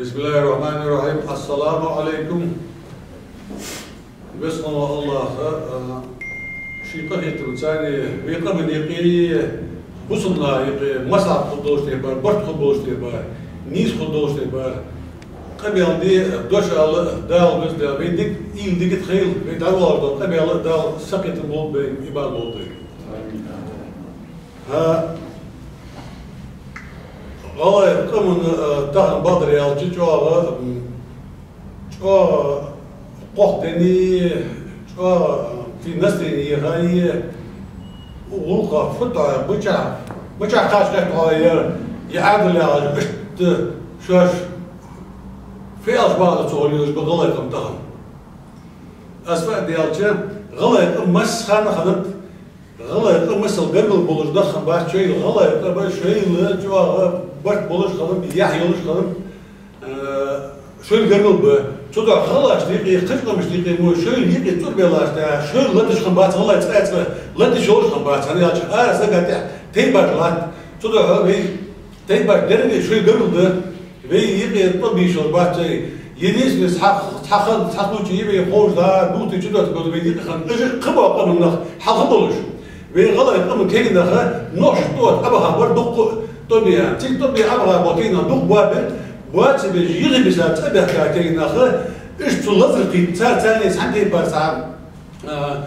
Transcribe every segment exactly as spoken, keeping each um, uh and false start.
بسم الله الرحمن الرحيم. السلام عليكم. Веза хинна вола АллахӀ, а, ший къахетамца вай къаман юкъе, бусалба наха юкъе маслаӀат хургдолаш тайпара, барт хургболаш тайпара, нийса хургдолаш тайпара къамаьл де, дош ала Дала веза Даьла, вай дика, уйла дика хийла, вай дӀадоагӀаш дола къамаьл Дала сакхетам болба вайна, иман болба вайна. ХӀа, гӀалгӀай къаман, а, тахан, бакъдар аьлча, чӀоагӀа, м, чӀоагӀа къоахдаьнна, чӀоагӀа, а, фи настроении яхай, гӀулакх фуд, бача, бача кхача гӀертахьа яр, е Ӏаьдал яхаш, иштта шоаш фу аьлча бакъда ца ховлаш ба гӀалгӀай къам тахан. Аз фу аьлча, гӀалгӀай къам массахана хиннад, гӀалгӀай къам масал гаргара болаш нах хиннабац, шоайла гӀалгӀай къам, шоайла чӀоагӀа барт болаш хиннаб, яхь йолаш хиннаб, э, шоайла гаргара ба. Цудухьа гӀалгӀашта юкъе, кхыча къамашта юкъе мо шоайла юкъе цӀурбеллача тӀехьа, шоайла латаш хиннабац гӀалгӀай цкъа а цкъа, латаш йолаш хиннабац, хӀана аьлча ара сага тӀехьа тайпаш латт. Цудухьа вай тайпаш деррига шоайла гаргара да. Вай юкъе тӀом беш йолаш бац вай. Единственный цхьа, цхьа хана, цхьа случай я вай ховш да, бутий чудоттаргболаш вай юкъе хинна, уж кхыбола къаман нах хьалха болаш. Вай гӀалгӀай къаман кагий нах нохчашта тӀа Ӏобаха бар дукха тӀом бе. Цига тӀом бе Ӏобаха бола кагий нах дукха боабир, боацабеш, йига бисар цӀабаьхка кагий нах, уж цу лазар кхийтта, цар царна цхьан тайпара цхьа, а,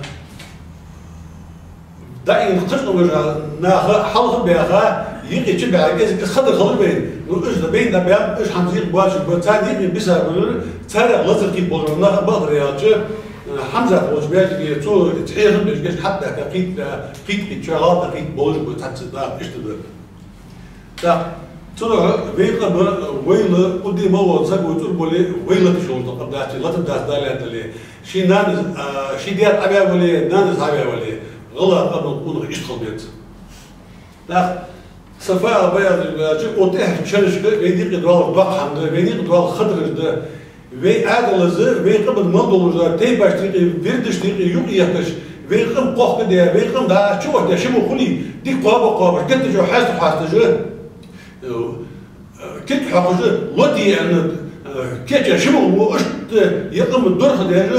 даим кхыча къаман наха хьалха баьха, юкъе чубаьха кӀезига хадара хилар вайна. Ну, уж да байна баьнна, уж хӀанз юкъе боацаш ба, царна юкъе бисар болаш, царех лазар кхийтта болаш нах, бакъдар аьлча, Хьамзат волча бежиге, цо хьехам беш геш хьатта кхийтта, кхийтта, кхийтта, чоагӀа кхийтта болаш ба цхьацца нах, иштта да. ТӀаккха цудухьа вай къам вайла кхы де ма вола саг вай цӀурбале, вай латаш йолаш дола къам дац, латаргдац Дала аьнна дале. Ший нанас, а, ший даь Ӏаваь вале, нанас Ӏаваь вале, гӀалгӀай къаман къонах иштта хила беза. ТӀаккха са фу ала беза аьлча, укх тӀехьарча шерашка вайна юкъе доаллар доккха хӀама да, вайна юкъе доаллар хадараш да. Вай Ӏаьдалаца, вай къаман мел долаш дола тайпашта юкъе, вирдашта юкъе юкъе етташ, вай къам кхохкадаь, вай къам дӀа чу оттадаь, ши мо хулий, дика кхоаба кхоабаш, геттара хьаста хьасташ, э, кирк хьокхаш, лод е аьнна, э, кийча ши мо во, иштта е къам дорха деш,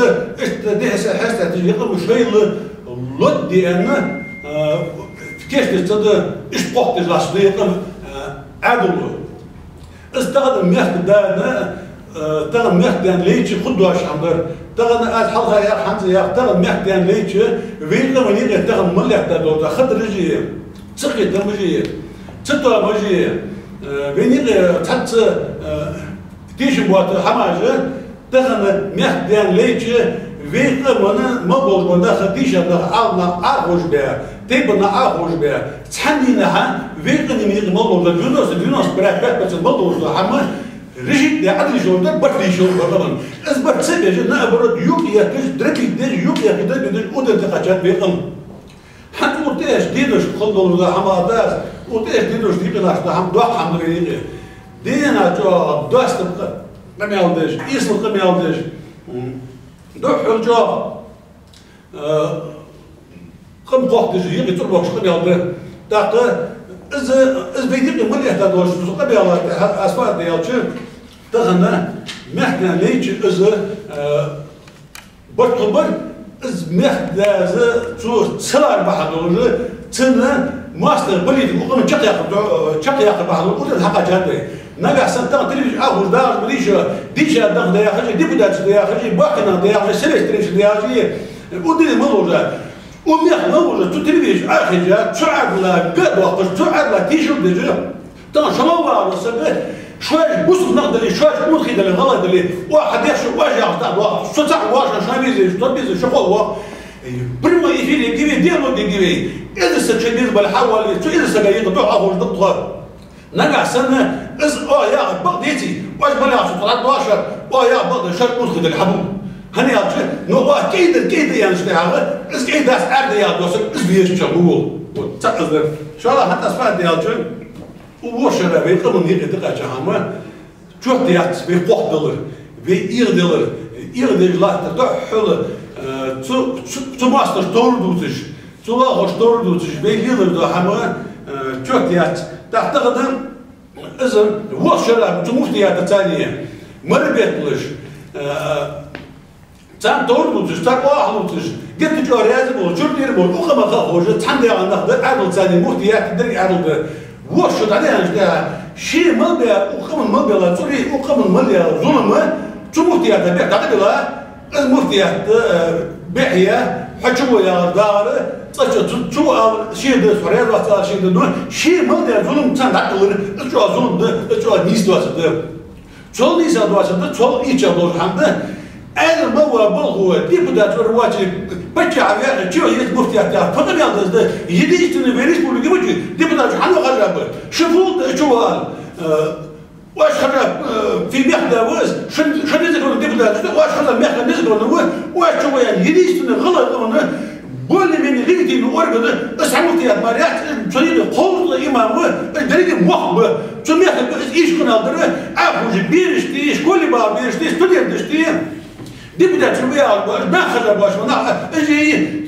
иштта дехьа-сехьа хьестадаьд, е къам шоайла лод е аьнна, э, кийчдеш ца да, иштта кхохкадеш латташ да е къам, э, Ӏаьдало. Из тахан мехка даьнна, э, тахан мехка даьнна лайча хургдоацаш хӀама дар. Тахан аз хьалха яхар, хӀанз а яхар, тахан мехка даьнна лайча, вай къаман юкъе тахан мел латта дола хадараш а, цакхетамаш а, цатоамаш а, э, вайна юкъе цхьацца, э, тешам боаца хӀамаш а, тахан мехка даьнна лайча, вай къаман мел болаш бола нах, дийша нах, Ӏалам нах Ӏоховшабаь, тайпан нах Ӏоховшабаь, цхьан дийнахьа вай къаман юкъе мел долаш дола девяносто, девяносто пять процент мел долаш дола хӀама решить даь Ӏодилла йиш йолаш да, барт ле йиш йолаш да къаман. Из барт ца беш, наоборот, юкъе етташ, дратлить деш, юкъе етташ, дратлить деш, уден тӀакхаьчад вай къам. ХӀанз укх тӀехьарча дийнашка хила долаш да хӀама да из, укх тӀехьарча дийнашка юкъе латташ да хӀама, доккха хӀама да вай юкъе. Дийнахьа чӀоагӀа доастам къа-, къамаьл деш, эсала къамаьл деш, м, духхьал чӀоагӀа, э, къам кхохкадеш, юкъе цӀурбоахаш къамаьл да. ТӀаккха из, из вай юкъе мел латта долаш, цу къамаьла тӀа аз фу аргда аьлча, тахан мехка даьнна лайча из, э, барт хургбар, из мехка даьнна, цо ца лар бахьан долаш, цун моастагӀчоа политика укх къаман чакхъяккха, чакхъяккха бахьан долаш, укх тӀа хьакхаьчад вай. Нагахьа санна тахан телевизор Ӏоховш дагӀаш ма дий шо, дийша нах да яхаш, депутаташ да яхаш, бахкинах да яхаш, сельхозтехника да яхаш, удиле ма лужа. Укх мехка ма лужа, цу телевизор Ӏохайша, цу Ӏаьдала га доаккхаш, цу Ӏаьдала тешал деш. Тахан шоана вагӀаш саг, шоаш бусалба нах дале, шоаш къонахий дале, гӀалгӀай дале, оаха хьадеш, оаш яхаш дӀа доахаш, со цхьа воаш, шоана везаш, со безаш, шо хов воах. Прямой эфир гиве, диалог гиве. Эзар саг шоай беза бале хьавоалаве, цу эзар сага юкъе духьал Ӏоховш да тхо. Нагахьа санна из оаха яхар бакъ деце, оаш мел яхача тхо дӀадоашар, оаха яхар бакъ да, шоаш къонахий дале хьабу. ХӀана аьлча, ну, оаха кӀайдар, кӀайда аьннача тӀехьагӀа, из кӀайдац, аьрда яхар доацар, из везача мо вол. Вот, цхьа из дар. ШоллагӀа, хӀанз аз фу аргда аьлча, укх вокх шера вай къаман юкъе тӀакхаьча хӀама, чот яц вай кхохкадалар, вай эгӀаделар, эгӀадеш латтар духхьал, э, цу, цу, цу моастагӀашта товр дувцаш, цу лоалахошта товр дувцаш, вай лелар дола хӀама, э, чот яц. ТӀаккха тахан Из вокх шера цу муфтиятаца цхьана мара бетталуш, э, царна товр дувцаш, цар оахалуцаш, геттара чӀоагӀа раьза болаш, чура тӀера болаш, укх къамах ховш, цхьана дегӀа нах да, Ӏаьдал царна муфтият деррига Ӏаьдал да. Вокх шу дӀадахьаш да, ший мел баь, укх къаман мел баь, цӀерий укх къаман мел яь зулам, цу муфтията бехк дӀадилла, из муфтият, э, бехье, хьо чу ваьгӀар дагӀар, цкъа чу, цу, цу ала ший да, хьо раьза вац ала ший да, ну, ший мел даь зулам царна дӀатӀалур, из чӀоагӀа зулам да, из чӀоагӀа нийса доацар да. Цул нийса доацар да, цул ийча долаш хӀама да. Ӏаьдал ма ваь болх ваь, депутат вар вац, паччахь ваьгӀа, чу еза муфтият яхар, фу къамаьл да из да, единственный в республике ма вий, депутат хьан ваха хажа ба, ши фунт чу ваьгӀа, э, Оаш хьажа, э, фи мехка да ва из, шин, шин язык ван депутат, оаш хьажа мехка язык ван ва, оаш чу ваьгӀа единственный гӀалгӀай къаман более-менее легитимный орган, из хьа муфтият мара яц, цу дина кховзткъа имам ва, из деррига мохк ба, цу мехка ба из ийш къамаьл дар, Ӏа хьожаш бераш тӀа, школе багӀа бераш тӀа, студенташ тӀа. Депутат шу ваьгӀа, нах хьажа баш, нах, из е,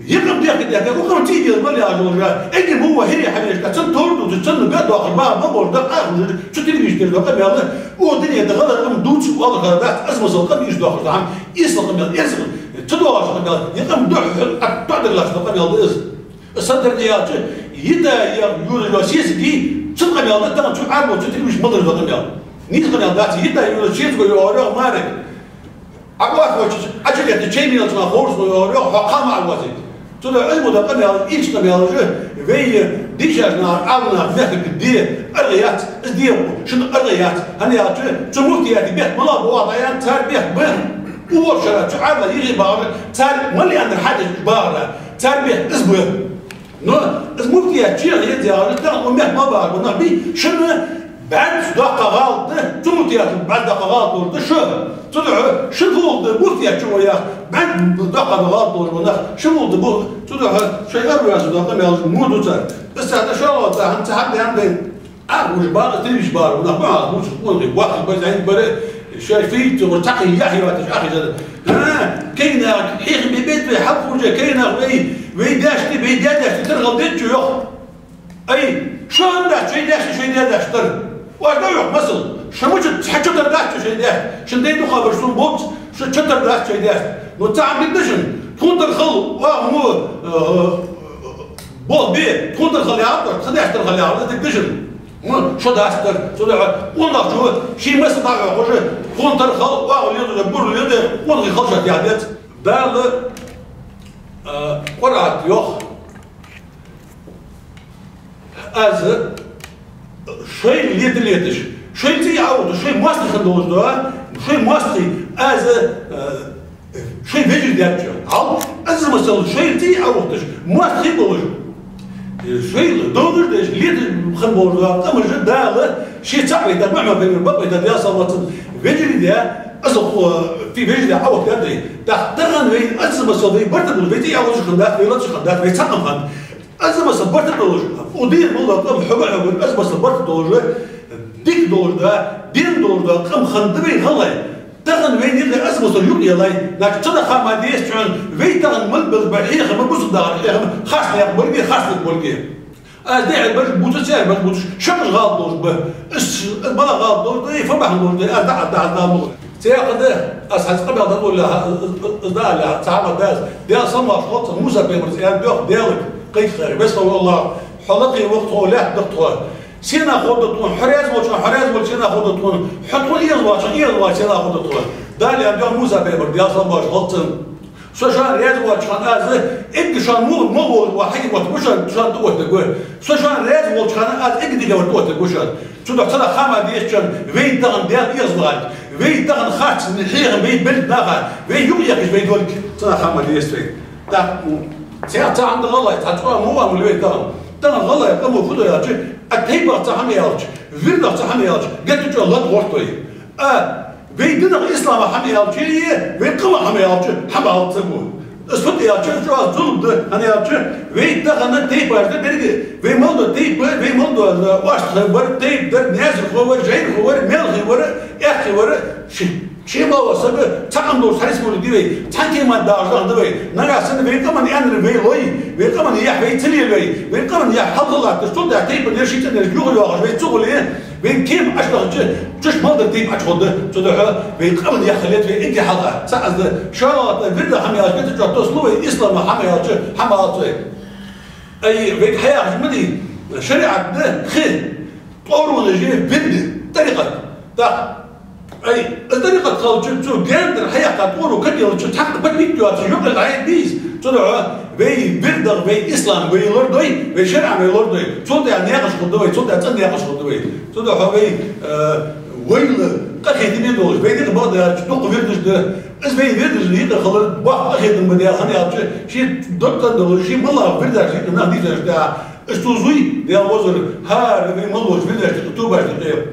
е къам дехка дехка, укх къаман цӀий деза мел яхаш долаш, эггара мо ва хӀирий хьавеш, цун товр дувцаш, цунна бе дохар, баха ма болаш, дӀакхухьаш, цу телевизоре доаккха мел, о, дунен тӀа гӀалгӀай къам дувцаш оалар хӀара дац, аз масал къам ийш доахаш да хӀама, эсала къамаьл, эрсала, ца доагӀаш къамаьл, е къам духьа, а, тоӀадарлаш дола къамаьл да из. Сандарни яьлча, йита я юржа сесаги, цун къамаьл да, тахан цу Ӏарбо цу телевизоре мел дар дола къамаьл. Нийса къамаьл дац, йита юржа сесаго йоагӀар йоах маьре. Ӏа вахача, Ӏа чу гетта чай мелча ма хорс ма йоагӀар йоах, хьо кхама Ӏа вазит. Цудухьа Ӏилма да къамаьл, ийрча къамаьл уже, вай дийшача наха, Ӏаламнаха бехк де аргӀа яц, из де шун аргӀа яц. ХӀана аьлча, цу муфтията бехк мала ба оаха дӀаяьнна, цар бехк ба. Укх шера цу Ӏаьдала йиӀиг багӀар, цар мел яьннар хьадеш багӀар, цар бехк из ба. Но из муфтият чехь еза яхаш, тахан укх мехка мел багӀаш бола нах бий, шин бӀаьзза доаккха гӀалат да, цу муфтиятал бӀаьзза доаккха гӀалат долаш да шу. Цудухьа шин фунт да муфтият чу ваьгӀа, бӀаьзза доаккха гӀалат долаш бола нах, шин фунт да бу-, цудухьа шоай арваьнна дола къамаьлаш мо ду цар. Из цхьа да шоллагӀа цхьа хӀама, цхьа хӀама да хӀама да. Ах, уж бакъ тивиш бар, нах ма хьалха бувцаш, къонахий, боккхий, база хьайна бар, шоай фийца цугара цхьаккха яхь йоацаш, ах, из. ХӀа, кегий нах, хьехам бе беза вай, хьалха уже кегий нах вай, вай даьшта, вай даь-даьшта тара гӀалат деччо йоах. Ай, шоана дац шоай даьшта, шоай даь-даьшта тара. Оаш дӀайоах масал, шо мича цхьа чу тара дац шоай даьшта, шун дай дукха бар сона болча, шо чу тара дац шоай даьшта. Ну, цхьа хӀама дика да шун, тхона тара хала, оаха мо, э, болх бе, тхона тара хала яхар, тха даьшта тара хала яхар, дика да шун. Ну, шо дац тара, цудухьа, къонахчо ший масал дӀахьокхаш, тхона тара хала, оаха лелаш, бур лелаш, къонахий хала шоашта яхьа деза. Дала, э, Къуръан тӀа йоах: Аз шоайла лета леташ, шоайла цӀий Ӏоухаш, шоай моастагӀий хинна долаш да, шоай моастагӀий, аз, э, шоай вежарий даьд шо. Хьал, аз масал шоайла цӀий Ӏоухаш, моастагӀий болаш, э, шоайла долаш деш, леташ хинна болаш да, къамаш Дала ший цаӀ вайтад, Мухьаммад пайхамар бакъ вайтад, Даьла салам хилда цунна, вежарий даь, аз, э, ший вежарий даь Ӏоухаш даьд вай. ТӀаккха тахан вай, аз масал вай барт долаш, вай цӀий Ӏоухаш хиннадац, вай лоацаш хиннадац, вай цхьа къам хиннад. Аз масал барт долаш, укх дийнахьа мел дола къам хьога-хьога, аз масал барт долаш, дика долаш да, дин долаш да къам хиннад вай гӀалгӀай. Тахан вайна юкъе аз масал юкъе яллай, значит, цу наха ма деза чӀоагӀа, вай тахан мел беш ба хьехам, бусалба дагӀар хьехам, харцахьа болга, харцахьа болга. Аз дехьа бараш бувцаш, цхьа бараш бувцаш, шаккхе гӀалат долаш ба. Аз, аз бала гӀалат долаш да, фу бахьан долаш да, аз дӀа, аз дӀа, аз дӀа ма гӀо. Цхьаькха да, аз хьаьца къамаьл дӀа а лаьца, аз, аз, аз дӀа а лаьца, цхьа хӀама да аз. Даьла салам хилда цунна, Муса пайхамарца аьннад йоах Даьлага, кхайкхар, весхо ва Аллах, хьо лакхе ва тхо, лаьтта да тхо. Сенах ховргда тхона, хьо раьза волча хана, хьо раьза волча сенах ховргда тхона, хьо тхона эгӀазвача хана, эгӀазвача сенах ховргда тхона. Дала аьннад йоах Муса пайхамарга, Даьла салам хилда цунна. Со шоана раьза воацача хана аз, эггара шоана во, во волаш ва хьаги отта ва шоана, шоана тӀаоттаргва. Со шоана раьза волча хана аз эггара дикагӀвар тӀаоттаргва шоана. Цудухьа цу наха ма деза чӀоагӀа, вайна тахан Даьла эгӀазвахар, вайна тахан харц хьехам, вай беллача наха, вай юкъе яхаш вай долга, цу наха ма деза вай. ТӀаккха, м, цхьа, цхьа хӀама да гӀалгӀай, цхьа цкъа мо ма ле вай тахан. Тахан гӀалгӀай къамо фу ду аьлча, а тайпах цхьа хӀама яьлча, вирдах цхьа хӀама яьлча, геттара чӀоагӀа лата гӀорт вай. А вай динах, ислама хӀама яьлча, е вай къамах хӀама яьлча, хӀама хьалха ца го. Из фуд аьлча, чӀоагӀа зулам да, хӀана аьлча, вай тахан тайпаш да беррига, вай мел дола тайпа, вай мел дола, э, Оштхой вар, тайпа дар, Наьсархой вар, Жайнахой вар, Мелхой вар, Аьккхой вар, ши Ший мала сага цхьа къам долаш хьарис болаш да вай, цхьан кема дагӀаш да вай. Нагахь санна вай къаман аьннар вай лой, вай къаман яхь вай ца лелой, вай къаман яхь хьалха латташ, цул тӀехьа тайпан ерш шийца нерш юха йоахаш вай ца хуле, вай кема Ӏочудахача, чуш мел дар тайпа Ӏочухургда. Цудухьа вай къаман яхь хилийта вай инки хьалха. Цхьа аз да, шоллагӀа тӀа вирда хӀама яхаш, бетта чу тосла вай, ислама хӀама яхача хӀама алац вай. Ай, вайга хьаяхаш ма дий, шариӀат да, хи, тӀоронаш я, вирд, тӀарикъат. ТӀаккха, ай, из тӀарикъат хилча, цу гаьнара хьаяьккха тӀоро кадъялча, цхьаккха бакъ битта йоацаш, юкъе дӀаэттаб из. Цудухьа вай вирдах вай ислам вай лорадой, вай шариӀат вай лорадой. Цул тӀехьа наькъаш хургда вай, цул тӀехьа цӀена наькъаш хургда вай. Цудухьа вай, э, вайла къахетаме долаш, вай дика бакъда аьлча, дукха вирдаш да. Из вай вирдаш юкъе хилар боккха къахетам ба, Даьла, хӀана аьлча, ший дог тӀа долаш, ший мала вирдаш юкъе нах дийцаш да. Из цо зуй, Даьла, везар, хӀара вай мел долча вирдашта юкъе, тобашта юкъе,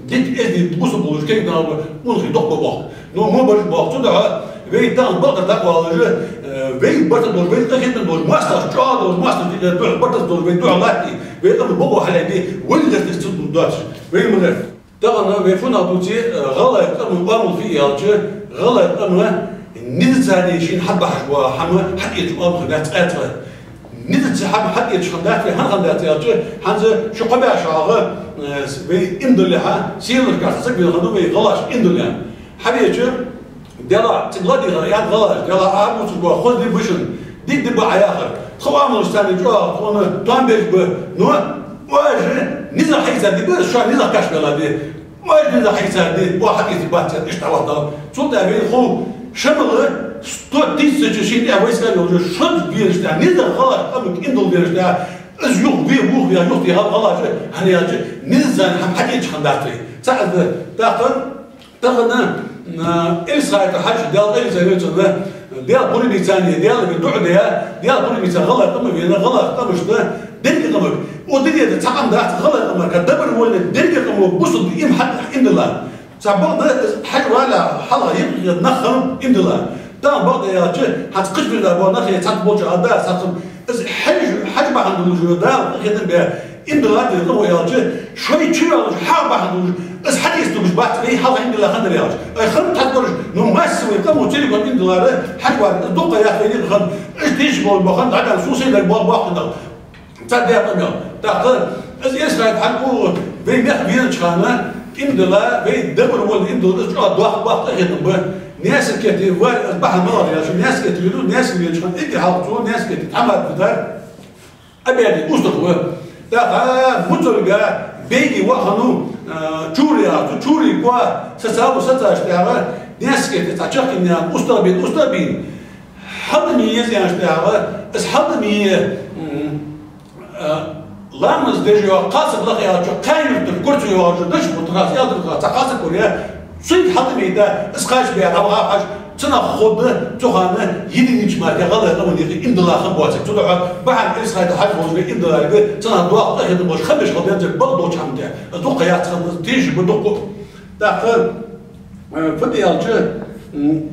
дика эздий бусалба болаш кегий нах ба, унахий дукха ба боху. Но мо бараш боху. Цудухьа вай тахан бакъдар дакъа валажа, э, вай барт долаш, вай къахетам долаш, моастагӀаш чӀоагӀа долаш, моастагӀашта юкъе духьа барт долаш, вай духьа латтий, вай къаман бокъо хьалаьдий, вай лесташ ца доацаш, вай ма лаьрхӀа. Тахан вай фуннагӀа дувце, э, гӀалгӀай къаман оамал фу я аьлча, гӀалгӀай къам низаца шийна хьабахьаш бола хӀама хьатӀаэцаш оамал хиннадац цкъа а. Низаца хӀама хьатӀаэцаш хиннадац вай, хӀана хиннадац аьлча, хӀанз шо кхо бӀаь шу хьалха, э, вай иман диллалехьа, сийлахьа саг вена хиннав вай гӀалгӀаша иман диллалехьа. Хьавеча, Даьллахь, цига ладийгӀа, аьннад гӀалгӀаша, Даьллахь, Ӏа бувцаш бола хоза ди ба шун, дика ди ба Ӏа яхар. Тха оамалаш царна чӀоагӀа тхона тоам беш ба, но оаш низагӀа хьаийца ди ба, шоана низагӀа кхаьчабаьнна ди. Оаш низагӀа хьаийца ди, оаха хьаийца бац, иштта дӀавахийтав. Цул тӀехьа вай хов, Шамала сто тысяч ший тӀа войска йолаш, шозза венаш тӀа, низагӀа гӀалгӀай къамага иман дилла венаш тӀа, из юха ве, вуха ве, юха ве гӀалгӀаша, хӀана аьлча, низаца хӀама хьаэцаш хиннадац вай. Цхьа аз да, тӀаккха, тахан, а, Эльсхайтов Хьажа, Даьла къайле цунна, Даьла пурам бе цунна, Даьлага дуӀа даь, Даьла пурам бе цунна гӀалгӀай къамага вена, гӀалгӀай къамашта, деррига къамага. Укх дунен тӀа цхьа къам дац гӀалгӀай къамага, добровольно деррига къамо бусалба иман хьа-, иман дилла. Цхьа бакъда, из Хьажа валехьа хьалха йиъ нах хиннаб иман дилла. Тахан бакъда аьлча, хӀанз кхыча вирда бола нах е цхьацца болча а да, цхьацца, из Хьажа, Хьажа бахьан долаш, Дала къахетам бе, иман дилла деррига къамо аьлча, шоай чу йоаллаш хьа бахьан долаш, из хьаэца тугаш бац вай хьалха иман дилла хиннар аьлча. Ай, хиннаб цхьацца болаш, ну, массовый къамо целиком иман диллар Хьажа вар, из дукха яхаш вай дика хиннад, из дийша болаш бахьан, дӀадам сусайдар бо-, бохканах. Цхьа даькъа мел. ТӀаккха из Эльсхайтов Хьажа вай мехка венача хана, иман дилла, вай добровольно иман дилла, из чӀоагӀа доккха, боккха къахетам ба. Наьсар-Керте вар, из бахьан мел вар аьлча, Наьсар-Керте венав, Наьсар веннача хана, эггара хьалха цо Наьсар-Керте тхьамада витар, обедать, устагӀа ва. ТӀаккха Муцалга бейги вахана, а, чури яхар, цу чури коа, сацалу сацаш тӀехьа, Наьсар-Керте цхьа чакхъяьнна, устагӀа бе, устагӀа бе. ХьалтӀаме еза аьнна тӀехьа, из хьалтӀаме, м, а, ламаз деш йола кхалсаг лакха аьлча, кхаьннараш курцо йоагӀаш, даш бутарас, ялдар кхалсаг, кхалсаг куре, цунга хьалтӀаме да, из кхача бе, Ӏа ваха хьажа, цунах ховргда цу хана единичка мара гӀалгӀай къаман юкъе иман дилла хинна боацар. Цудухьа бахьан Эльсхайтов Хьажа волаш вай иман дилларга, цунах доккха къахетам болаш, хабеш хала дензар бакъ долча хӀаман тӀа. Из дукха яц хинна, из тийша ба дукха. ТӀаккха, э, фу де аьлча, м,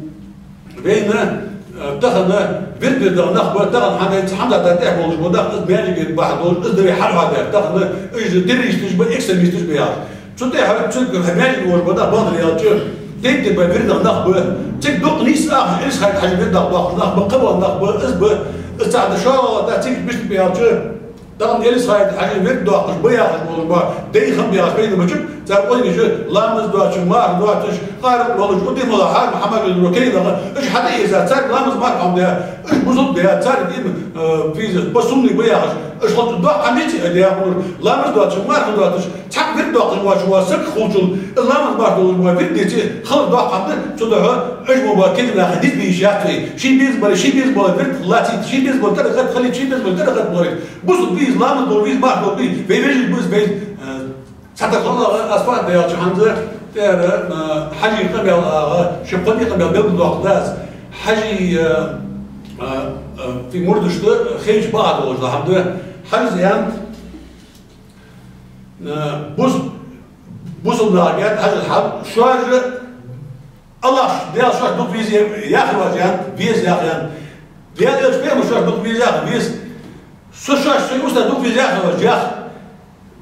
вайна, э, тахан вирд-вирдагӀа нах ба, тахан хӀанз Хьамзата тӀехьа болаш бола нах, из маьждиге бахьан долаш, из да вай хьалхадаьр. Тахан уж террористаш ба, экстремисташ ба яхаш. Цу тӀехьа цу маьждиге волаш бола нах, бакъдар аьлча, тайп-тайпара вирдагӀа нах ба. Цига дукха нийсса ахча, Эльсхайтов Хьажа вирдагӀа доаккхаш нах ба, кхыбола нах ба, из ба, из цхьа да шоллагӀа, тӀаккха цига мишта ба аьлча, тахан Эльсхайтов Хьажа вирд доаккхаш ба яхаш болаш ба, дай хам ба яхаш вайна мачуп, цар къонгаш ламаз доацаш, марха доацаш, къаракъ лолаш, удимала хьарам хӀама лелаш ба кегий нах, уж хьатӀаэца, царга ламаз марха хӀама да, уж бусалба да, царга иман, э, физа, посумный ба яхаш, уж хӀанз доккха хӀама деций, а, да яхаш, ламаз доацаш, марха доацаш, цхьаккха вирд доаккхаш воацаш вола саг хулчул, ламаз марха долаш вола вирд деце, хала доккха хӀама да, цудухьа уж мо ба кегий наха низ бе йиш яц вай. Ший безам бале, ший безам бола вирд лацийта, ший безам бола тӀарикъат хилийта, ший безам бола тӀарикъат болийта. Бусалба веза, ламаз дола веза, марха дола веза, вай вежарий ба из вай, э, цхьатарра хала асфальт да аьлча хӀанз, тӀера, э, Хьажий къамаьл ага, ши-кхо ди къамаьл белгалдоаккхаргдац. Хьажий, э, э, э, цу мурдашта хайча бакъахьа долаш да хӀама да. Хьажас аьннад, э, бус-, бусалба нахага аьннад Хьажас хьал, шоаш АллахӀ, Даьла шоашта дукха веза яхий оаш, аьннад, веза яхий, аьннад. Даьла Элча, пайхамара шоашта дукха веза яхий, веза. Со шоашта, шоай устаза дукха веза яхий оаш, яхий.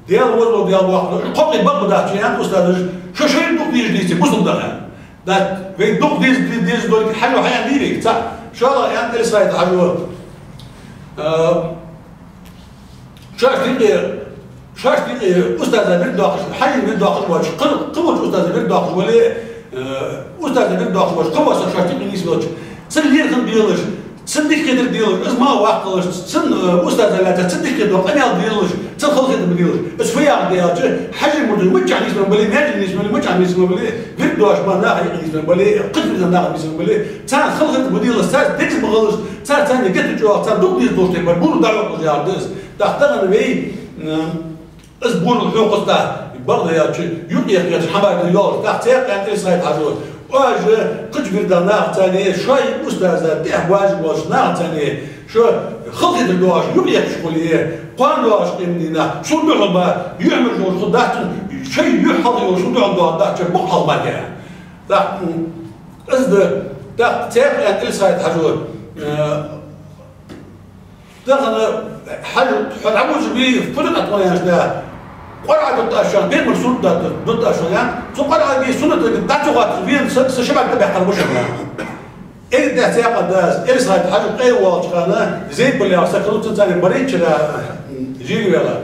Даьла возалва, Даьла воккхагӀа. Кхокъе бакъ ма дац шоана, аьннад устазаша, шо шоайна дукха дезаш деций, бусалба нах, аьннад. Да, вай дукха деза, деза долга хьажа хьаян дийриг, цхьа. ШоллагӀа аьннад Эльсаида-Хьажо. А, шоашта юкъе, шоашта юкъе устаза вирд доаккхаш, хьажий вирд доаккхаш волча, кхы-, кхыволча устаза вирд доаккхаш вале, э, устаза вирд доаккхаш волча, кхывола саг шоашта юкъе нийсвелча, цун лерхӀам делаш, цун дикагӀдар делаш, из ма ваккхалаш, цун, э, устаза лаьца, цун дикагӀдола къамаьл делаш, цун халахетам делаш. Из фу яхар да аьлча, хьажий мурдаш миччахьа нийсвенна бале, маьждиге нийсвенна бале, миччахьа нийсвенна бале, вирд доаккхаш ма наха юкъе нийсвенна бале, кхыча вирда наха нийсвенна бале, царна халахетам ма делаш, царца дегаза ма гӀалаш, цар царна геттара чӀоагӀа, царна дукха деза долаш тайпара, бур дӀаоалаш яхар да из. ТӀаккха тахан вай, м, из бур хьокхаш да, бакъда аьлча, юкъе кхеташ хӀама да йоалаш. ТӀаккха цхьаькха аьннад Эльсаида-Хьажо: оаш кхыча вирда нахаца а, шоай устаза тӀехьа боажаш болча нахаца а шо халахетар доацаш юкъе кхеташ хуле, кхоана доагӀаш къематдийнахьа шун духьал ба, юхьмараш йолаш хургдац, шоай юхь хьалха йолаш шун духьал доагӀаргдац, шо бокъо хьалха мара. ТӀаккха, м, из да, тӀаккха цхьаькха аьннад Эльсаида-Хьажо, э, тахан хьажа, хьо дӀабузаш бий, фу да тхона аьнна аьлча, Къуръан дутт аз шоана, пайхамара суннат дутт аз шоана, цу Къуръанагеи суннатагеи дӀа ца хоатташ вена са, са ши бӀарг тӀабаьккхар ва шоана. Эггара тӀехьа цхьаькха да из, Эльсаида-Хьажа къайле волча хана, Зейпал яха саг хиннав, цунца цхьана барайтта шера, м, жига ваьннав.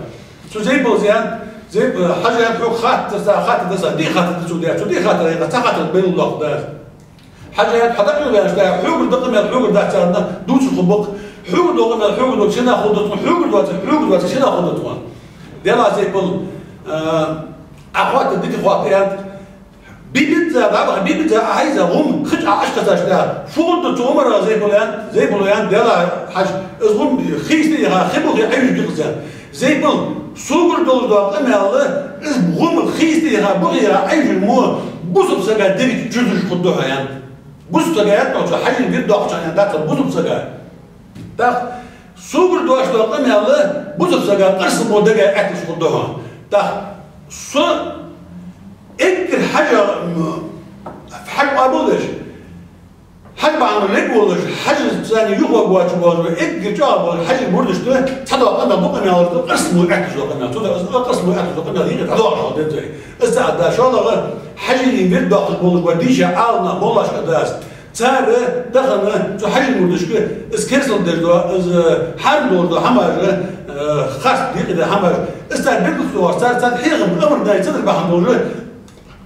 Цу Зейпала аьннад, Зейп-, Хьажа, аьннад, хьога хаттар да са, хаттар да са, диъ хаттар да цо даьр, цу диъ хаттарах цхьа хаттар белгалдоаккх аз. Хьажа, аьннад, хьо дӀакъайла ваьннача, хьогара да къамаьл, хьогара дац аьнна, дувцаш хургба-кх. Хьогара дола къамаьл хьогара долча сенах хургда тхона, хьогара доацар, хьогара доацар сенах хургда тхона. Деллахь, Зейпал, а, Ӏа хоаттар дика хоатт, аьннад. Бийбинза, баба, бийбинза, Ӏа хьайза, гӀум, хи чу Ӏа Ӏаш кхаьчача, фу хургда цу гӀумарах, Зейпал, аьннад, Зейпала аьннад, Деллахь, Хьажа, из гӀум хийста яха, хи бухе Ӏайжа бикъза. Зейпал, согара долаш дола къамаьл, из гӀум хийста яха, бухе яха Ӏайжа мо, бусалба сага дега чу чудуш хургда хьо, аьннад. Бусалба сага, аьннад, цу хьажий вирд доаккхача, аьннад, дац бусалба сага. ТӀаккха согара дош дола къамаьл бусалба сага къарсамо дега Ӏетташ хургда хьо. ТӀаккха со эггара хьажа, м, хьажа къоабалдеш, хьажа бахьан лергволаш, хьажа царна юха воацаш волаш, эггара чӀоагӀа болаш, хьажий мурдашта цхьадола къамаьл да, къамаьлаш да, къарсамо Ӏетташ дола къамаьл. Цудухьа из къарсамо Ӏетташ дола къамаьл юкъе дӀадоагӀаш хила деза вай. Из цаӀ да, шоллагӀа, хьажий вирд доаккхаш болаш бола дийша Ӏаламнах, моллашка дац. Цар тахан цу хьажий мурдашка из керастал деш дола, из хьарам долаш дола хӀамаш, э, харц декъа да хӀамаш, из цар бегал цо, цар, цар хьехам, амар дай цадар бахьан долаш,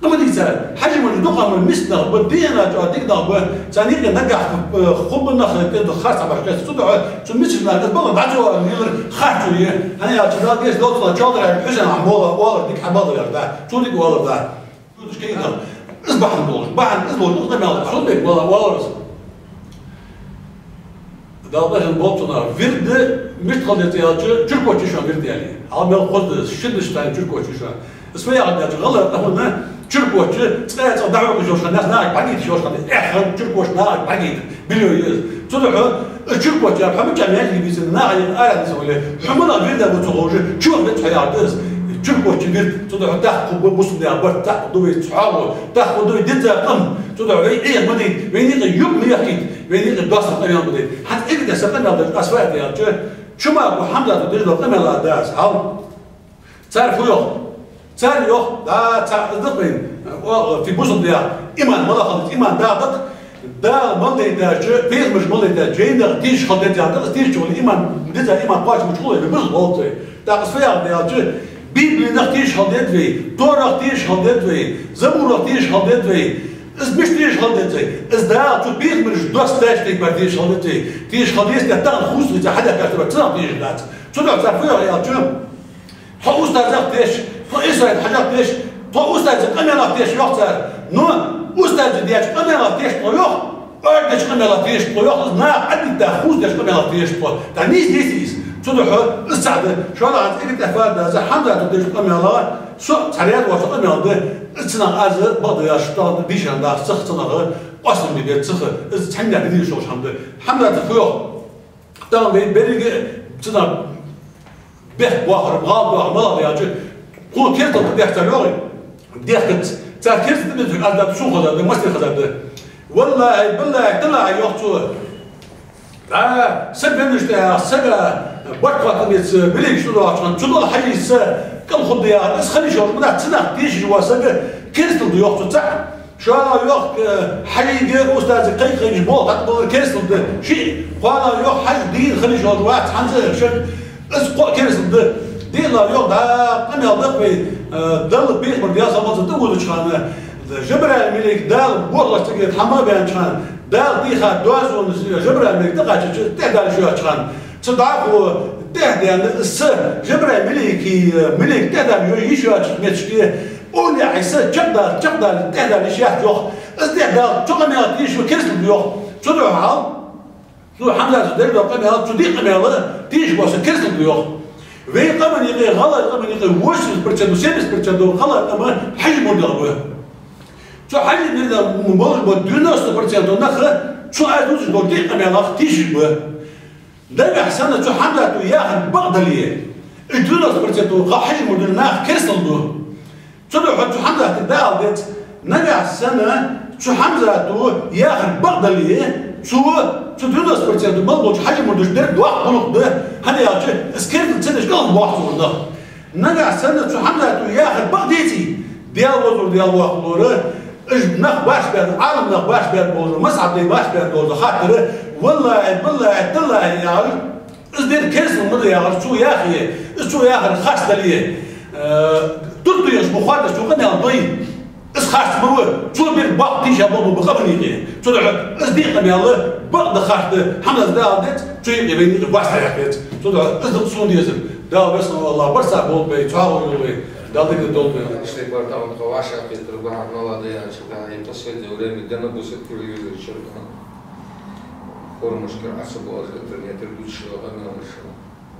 Ма дий цар, хьажий мурдаш дукха ма миска нах ба, дегӀа чӀоагӀа дика нах ба, царна юкъе нагахь, э, хургба нах, кӀезига харц хӀамаш кхестар. Цудухьа цу мискача наха из бала дӀа ца оалар лелар харцо я. ХӀана аьлча Дала гешт долда цунах, Чалдара Хьусен а мола оалар дика хьабалар да, цо дика оалар да. Из бахьан долаш, бахьан из долаш, из къамаьл, цо дика мола оалар из. Дала къахетам болба цунах. Вирд мишта хила деза аьлча, чуркоча я шоана вирд, аьле. Хьал мел хоза да, шин дешаш тайна чуркоча я шоана. Из фу яхар да аьлча, гӀалгӀай къаман чуркоча, цкъа-цкъа дӀахьокхаш йолаш хинна нах, нахага бӀаргайташ йолаш хинна, эххар чуркоча нахага бӀаргайта билла я из. Цудухьа из чуркоча, хьо мичча маьждиге бийцар, наха юкъе ара нийсвенна вале, хьо малагӀа вирда ва ца ховш, чу вецаш хьо яхар да из. Чуркоча вирд, цудухьа тӀаккха хургба бусалба наьха барт, цхьа хургда вай цхьоагӀо, тӀаккха хургда вай дизза къам, цудухьа вай Ӏеха ма дайта, вайна юкъе юб ма яхийта, вайна юкъе доастам къамаьл ма дайта. ХӀанз эггара са къамаьл деш аз фу аьннад аьлча, Чумаков Хьамзата деш дола къамаьл а да аз, хьал. Цар фу йоах? Цар йоах, да, цар из да-кх вайна, о, фи бусалба наьха иман малагӀа хила деза, иман да-кх, Дала мел дайтача, пайхамараш мел дайтача жайнах тийша хила деза яхар да-кх, из тийша ца хуле, иман, дизза иман кхоачам бац хуле, вай бусалба болаш дац вай. ТӀаккха из фу яхар да аьлча, Библиях тийша хила деза вай, Торах тийша хила деза вай, Забурах тийша хила деза вай. Из мишта тийша хила деза вай? Из Дала цу пайхамараш доссача тайпара тийша хила деза вай. Тийша хила деза, тахан хувцалуш хьадехкаш дар цунах тийша дац. Цудухьа цар фу йоах аьлча, тхо устазах теш, тхо Эльсаида-Хьажах теш, тхо устаза къамаьлах теш йоах цар. Но устаза деча къамаьлах теш тхо йоах, оаш деча къамаьлах теш тхо йоах, из наха Ӏадитта хувцадеча къамаьлах теш тхо. ТӀаккха нийса деций из? Цудухьа из цаӀ да. ШоллагӀа, хӀанз эггара тӀехьа фу да аьлча, Хьамзата деш дола къамаьл, со цхьа раьза воацаш къамаьл да, из цунах аз бакъда яхаш, тӀаккха дийшар да, цох цунах къоастам бе беза цох, из цхьанне дийша йолаш хӀама да. Хьамзата фу йоах? Тахан вай беррига цунах бехк боахар, гӀалат доахар малагӀа да аьлча, тхона керастал тӀадехк цар, йоах, дехкац. Цар керастал тӀадехк аз да, сона хезар да, массанена хезар да. ВаллахӀи, биллахӀи, таллахӀи, йоах цо. Да, са беннаш тӀа сага барт хаттар меца, билигаш тӀадоагӀача хана, цу дола хьажийца кӀал хургда яхар, из хила йиш йолаш ма дац, цунах тийша вола саг керастал да, йоах цо, цаӀ. ШоллагӀа йоах, э, хьажийга устазага кхайкхаш болх дӀатӀабалар керастал да. Шиъ, кхоалагӀа йоах, хьажа дийна хила йиш йолаш вац хӀанз а шоаш, из кхоъ керастал да. ДиълагӀа йоах, дӀа къамаьл да-кх вай, э, Далла, пайхамара, Даьла салам-моаршал хилда царна, Жабраил малейк Дала бохалаш цига тӀа хьа ма баьннача хана, Дала дийха доазон Жабраил малейк тӀакхаьчача, тӀехьадала йиш йоацача хана, цу дӀахо тӀехьадаьнна, из са Жабраил малейка, э, малейк тӀехьадала йиш йоацача метте, овлияий са чакхдала, чакхдала тӀехьадала йиш яц йоах. Из тӀехьадала цу къамаьла тешаш ва керастал да йоах. Цудухьа хьал, цу Хьамзата деш дола къамаьл, цу дикка къамаьла тешаш вола са керастал да йоах. Вай къаман юкъе, гӀалгӀай къаман юкъе восемьдесят процентов, семьдесят процентов гӀалгӀай къам хьажий мурдаш ба. Цу хьажий мурдаш болаш бола девяносто процентов нах цу аз дувцаш долча дикка къамаьлах тешаш ба. Нагахьа санна цу Хьамзата яхар бакъ дале, из девяносто процентов гӀа-, хьажий мурдаш нах керастал ду. Цудухьа цу Хьамзатага дӀаала деза, нагахьа санна цу Хьамзата яхар бакъ дале, цо, цу девяносто процентов мел болча хьажий мурдашта дер доккха гӀулакх да, хӀана аьлча из керастал ца деш кӀалха боагӀа цо, валлахӀи. Нагахьа санна цу Хьамзата яхар бакъ деце, Даьла вовзар, Даьла воккхалора, уж нах башха баьр, Ӏаламнах башха баьр болаш, мазхӀаб дай башха баьр долаш хаттар, валлахӀи, биллахӀи, таллахӀи, яхаш, из дер керастал ма да яхаш, цо яхе, из цо яхар харц дале, э, туртуеш ма хоаташ цо къамаьл дой. Из харц ма ва, цо бер бакъ тийша болх ба къаман юкъе. Цудухьа из дикка къамаьл бакъ да, харц да, Хьамзата дӀаала деза, цу юкъе вайна юкъе васта яхьа деза. Цудухьа из да сона дезар. Дала веза хинна АллахӀ барт болба вай, цхьоагӀо йолба вай, Дала дика долда вай. Что и портал, он хаваша, Петр Бахар, молодые, а что-то, и последнее время, да, на бусе телевизор, что-то, формочки, а собой, интернет, и лучше, а, мелочь.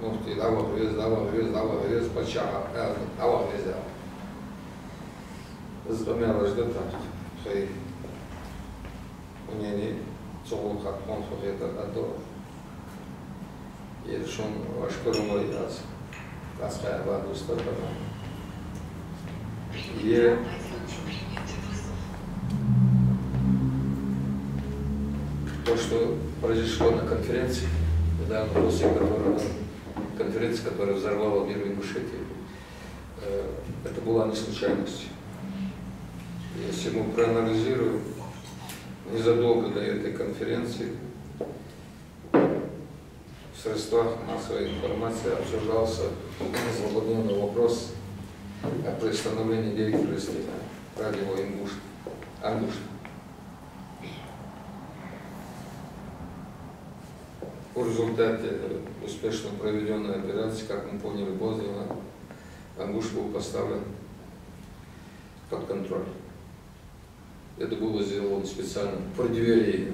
Ну, ты давай вез, давай вез, давай вез, поча, а, давай вез, давай. Из къамаьлаш да тӀаккха тхоай мнени цу гӀулакха тхона фу хетар а да. Е шун ваш курамой аз, аз хьай ва дустар да. Е то, что произошло на конференции, недавно после которого, конференции, которая взорвала мир в Ингушетии, э, это была не случайность. Если мы проанализируем, незадолго до этой конференции в средствах массовой информации обсуждался злободневный вопрос о приостановлении деятельности радио «Ингуш», «Ангуш». В результате успешно проведённой операции, как мы поняли поздно, «Ангуш» был поставлен под контроль. Это было сделано специально в преддверии,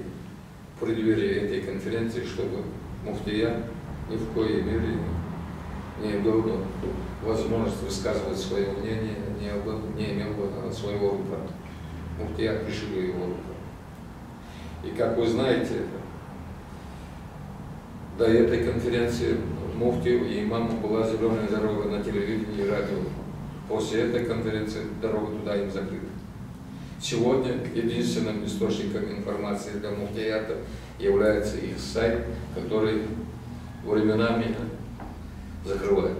в преддверии этой конференции, чтобы муфтият ни в коей мере не имел бы возможность высказывать своё мнение, не был, не имел бы, э, своего выбора. Муфтият лишили его выбора. И, как вы знаете, до этой конференции муфтию и имаму была зелёная дорога на телевидении и радио. После этой конференции дорога туда им закрыта. Сегодня единственным источником информации для муфтията является их сайт, который временами закрывают.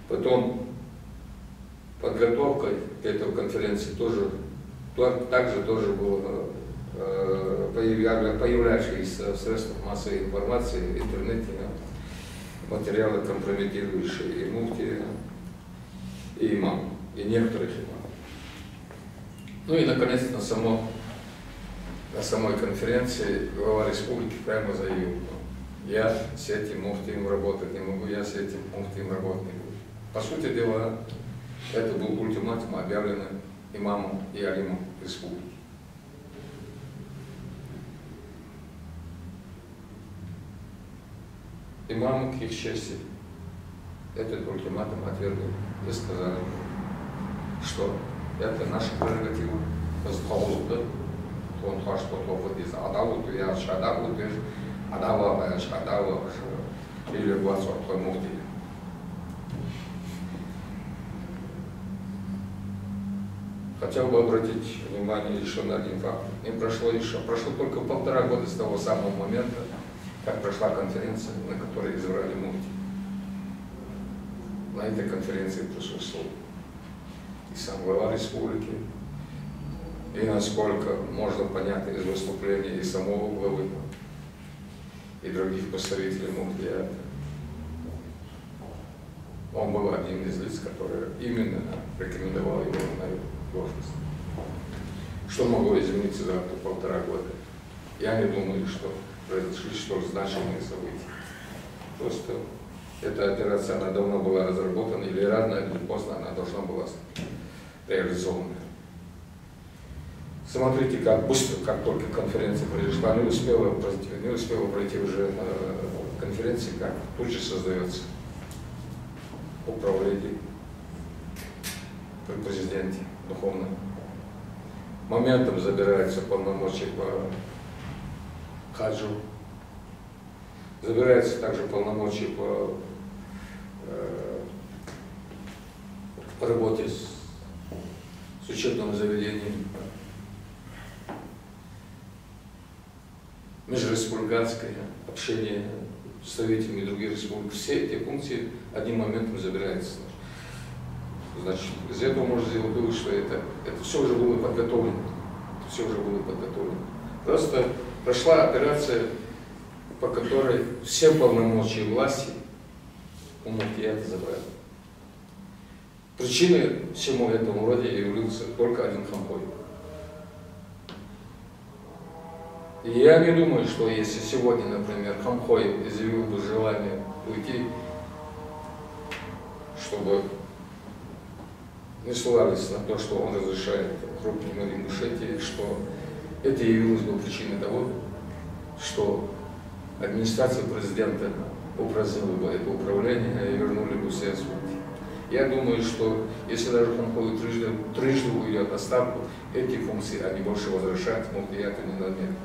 Потом подготовкой к этой конференции тоже, то-, также тоже было, э, появля-, появлявшиеся в средствах массовой информации, в интернете, э, материалы, компрометирующие и муфтия, и имам, и некоторых имамов. Ну и, наконец, на само-, на самой конференции глава республики прямо заявил: «Я с этим муфтием работать не могу, я с этим муфтием работать не буду». По сути дела, это был ультиматум, объявленный имамом и алимом республики. Имамы, к их чести, этот ультиматум отвергли и сказали, что это наша прерогатива, то есть хозуд да, тхона тхоашта тхо фу деза, Ӏа дӀавода аьлча Ӏа дӀавода веза, Ӏа дӀаваха аьлча Ӏа дӀаваха веза, или вац тхоай муфтий. Хотел бы обратить внимание ещё на один факт. Не прошло ещё, прошло только полтора года с того самого момента, как прошла конференция, на которой избрали муфти. На этой конференции присутствовал и сам глава республики, И насколько можно понять из выступления и самого главы, и других представителей муфтията, он был одним из лиц, который именно рекомендовал его на эту должность. Что могло измениться за полтора года? Я не думаю, что произошли столь значимые события. Просто эта операция, она давно была разработана, или рано, или поздно она должна была реализована. Смотрите, как быстро, как только конференция произошла, не успела пройти, не успела пройти уже э, конференция, как тут же создаётся управление при президенте духовное. Моментом забираются полномочия по хаджу, забираются также полномочия по э, работе с, с учебным заведением, межреспубликанское общение с представителями других республик. Все эти функции одним моментом забираются. Значит, из этого можно сделать вывод, что это, это все уже было подготовлено. Это все уже было подготовлено. Просто прошла операция, по которой все полномочия власти у муфтията забрали. Причиной всему этому вроде явился только один Хамхой. И я не думаю, что если сегодня, например, Хамхой изъявил бы желание уйти, чтобы не ссылались на то, что он разрешает крупным Ингушетии, что это явилось бы причиной того, что администрация президента упразднила бы это управление и вернули бы все сроки. Я думаю, что если даже Хамхой трижды, трижды уйдёт в отставку, эти функции они больше возвращать муфтияту не намерены.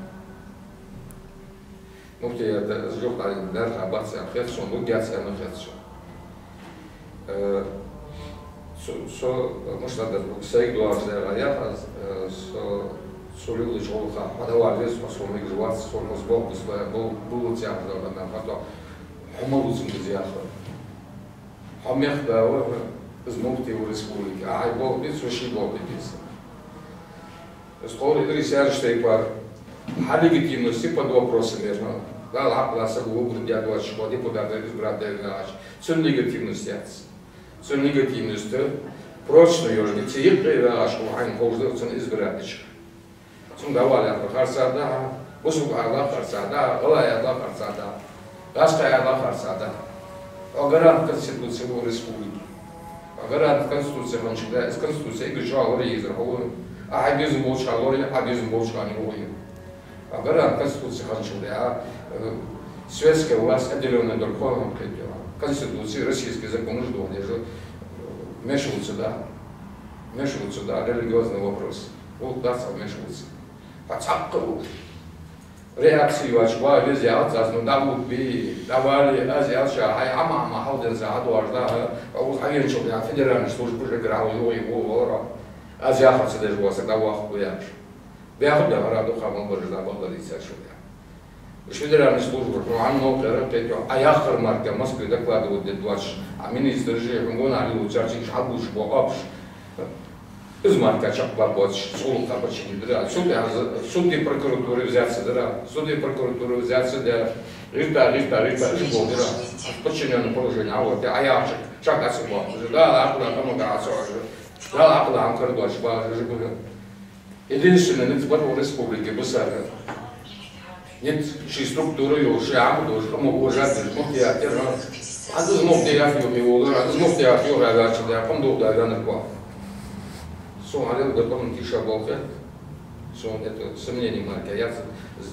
Муфтият аз жоп дала дарха бац аьнна хет сона, лургьяц аьнна хет сона. Э, со, со, мишта дар, сайга доагӀаш дагӀа яхаш, э, со, со лелача гӀулакха хьо дӀавала веза, хьо сона мегаш вац, со хоза болх бу, бу, бу луц яхаш дола адам, хьо, хьо ма луц из яхар. Хьо мехка да ва, из муфти ва республики, а хьай болх бе беза, со ший болх бе беза. Из тховра Идрис яхача тайпара, хьа легитимность под вопросом яр, ну, Дала хьакъ лаьца саг выбрать даь доацаш, хьо депутат дар, избрать даь вагӀаш. Цун легитимность яц. Цун легитимность прочно йожа, цу юкъе вагӀаш хьо хьайна ховш дар цунна избирать дича. Цунга дӀавала яхар харцахьа да хьа, бусалба яхар харцахьа да хьа, гӀалгӀай яхар харцахьа да хьа, гӀазкхий яхар харцахьа да хьа. Хьо гарант Конституции ва республики. Хьо гарант Конституции хинначул тӀехьагӀа, из Конституци эггара чӀоагӀа лорае езар хьо ва. А хьай безам болча хана лорае, хьа безам болча хана йоагӀа. Хьо гарант Конституции хинначул тӀехьагӀа, э, светская власть отделённая дар хьо хӀама кхетаде. Конституци, российский законаш дохадеш, э, мешаться да хьа. Мешаться да хьа, религиозный вопрос. Вот дац хьа мешаться. Хьо цхьаккха ву. Реакци йоацаш вагӀа веза яхац аз, ну, дӀавугби, дӀавали, аз аьлча, хьай Ӏама-Ӏама хьалденца хьадоагӀаш да хьа, хьо укхаза хьавеначул тӀехьагӀа федеральни службаш эггара хьалха йоагӀе, йоагӀе валар хьо. Аз яхар ца деш воацар дӀавахаргва яхаш. Баьха баьхара дукха мел бараш да бакъдар дийцачул тӀехьагӀа. Уж федеральни службаш, ну, хьа новкъара кхетаде, Ӏа яхар мара Москве докладывать де доацаш, Ӏа министраш, хьона гонахьа лелачарча уж хьалбувцаш бола оапаш. Из мара чакхбаргбоацаш, цу гӀулакха подчинить дар. Цул тӀехьагӀа суд и прокуратура взяться дар. Суд и прокуратура взяться даь, гӀерта, гӀерта, гӀерта, уж болх бир. Подчинённый положени Ӏовотте, Ӏа яхачох чакх ца боаккхаш. Дала Ӏакъла, къамага Ӏа ца Ӏожа. Дала Ӏакъла, Ӏам кара доацаш багӀаш уж ба. Единственный низ ба тха республике бисар. Низ ший структура йолаш, ший Ӏамал долаш, къаман вожаш деш, муфтият яр хьона. Аз из муфтият йоахе волар, аз из муфтият йоахе ваьча да, къам дохадаь венар ва. Сона хьалел да къаман тийша болх хет. Сона это сомнени мара яц,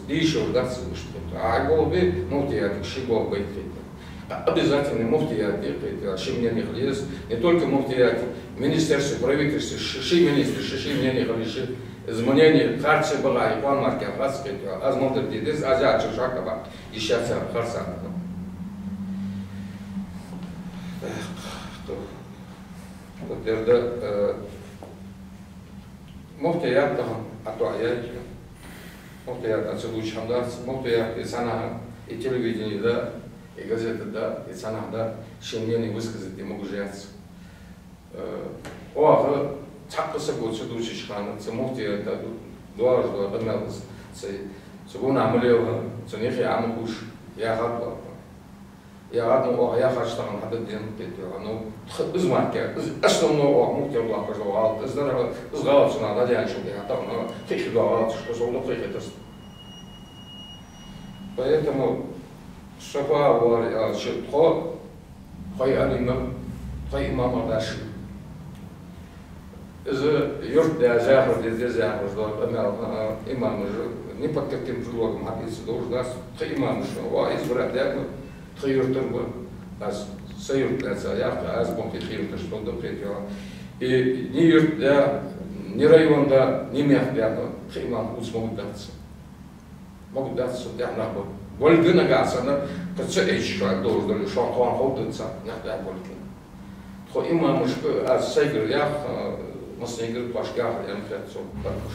дийша дац из иштта. А хьай болх бе, муфтиятага ший болх байта хетар. Обязательно муфтият декхар, ший мнени хила еза. Не только муфтият, министерство, правительство, ши, ши министр, ши, ший мнени хила еза. Из мнени харц багӀа, и къаман мара харц кхетар. Аз мел дар де деза, аз яхачох шаккха бакъ. Ишта яц харц. Вот дер да, э, муфтият тахан а то а яйки. Муфтият а ца дувцаш хӀама дац, муфтият и цхьаннахьа, и телевидени да, и газета да, и цхьаннахьа да, ший мнени высказать де могаш яц. Э, оаха Цхьаккха саго ца дувцача хана, цу муфтига да-, доагӀаш дола къамаьл, цу, цу гонахьа ма лелхӀа, цун юхе Ӏо ма ховша, яхад оаха. Яхад, ну, оаха яхача тахан хьадаьннад, кхетаде. Ну, тха из мара, из основной оаха муфтига лоатташ дола гӀалат, из дар, из гӀалат цунах дӀадаьнначул тӀехьагӀа тахан кхы а дола гӀалаташ, тхо сол дукха кхетац. Поэтому шафа вар, а, ши тхо, тхоай Ӏалимий, тхоай имамий даш. Из юрт да, захар да, деза захар да, къамаьл, а, имамаш, ни под каким предлогом хьабийца долаш дац, тха имамаш, ва, из бара дагма, тха юртара ба, аз са юрт да ца яхка, аз бонхи тха юрташ тхо да кхетаде. И ни юрт да, ни район да, ни мехка да, тха имам хувца ма гуш дац. Ма гуш дац, со тӀехьа нах ба. Болга нагахьа санна, кхы ца эча шоана долаш дале, шоана тхона ховргдац, нах тӀехьа болга. Тхо имамашка, аз сайгара ях, а, массанегара тхоашка яхар аьнна хет сона, баркуш.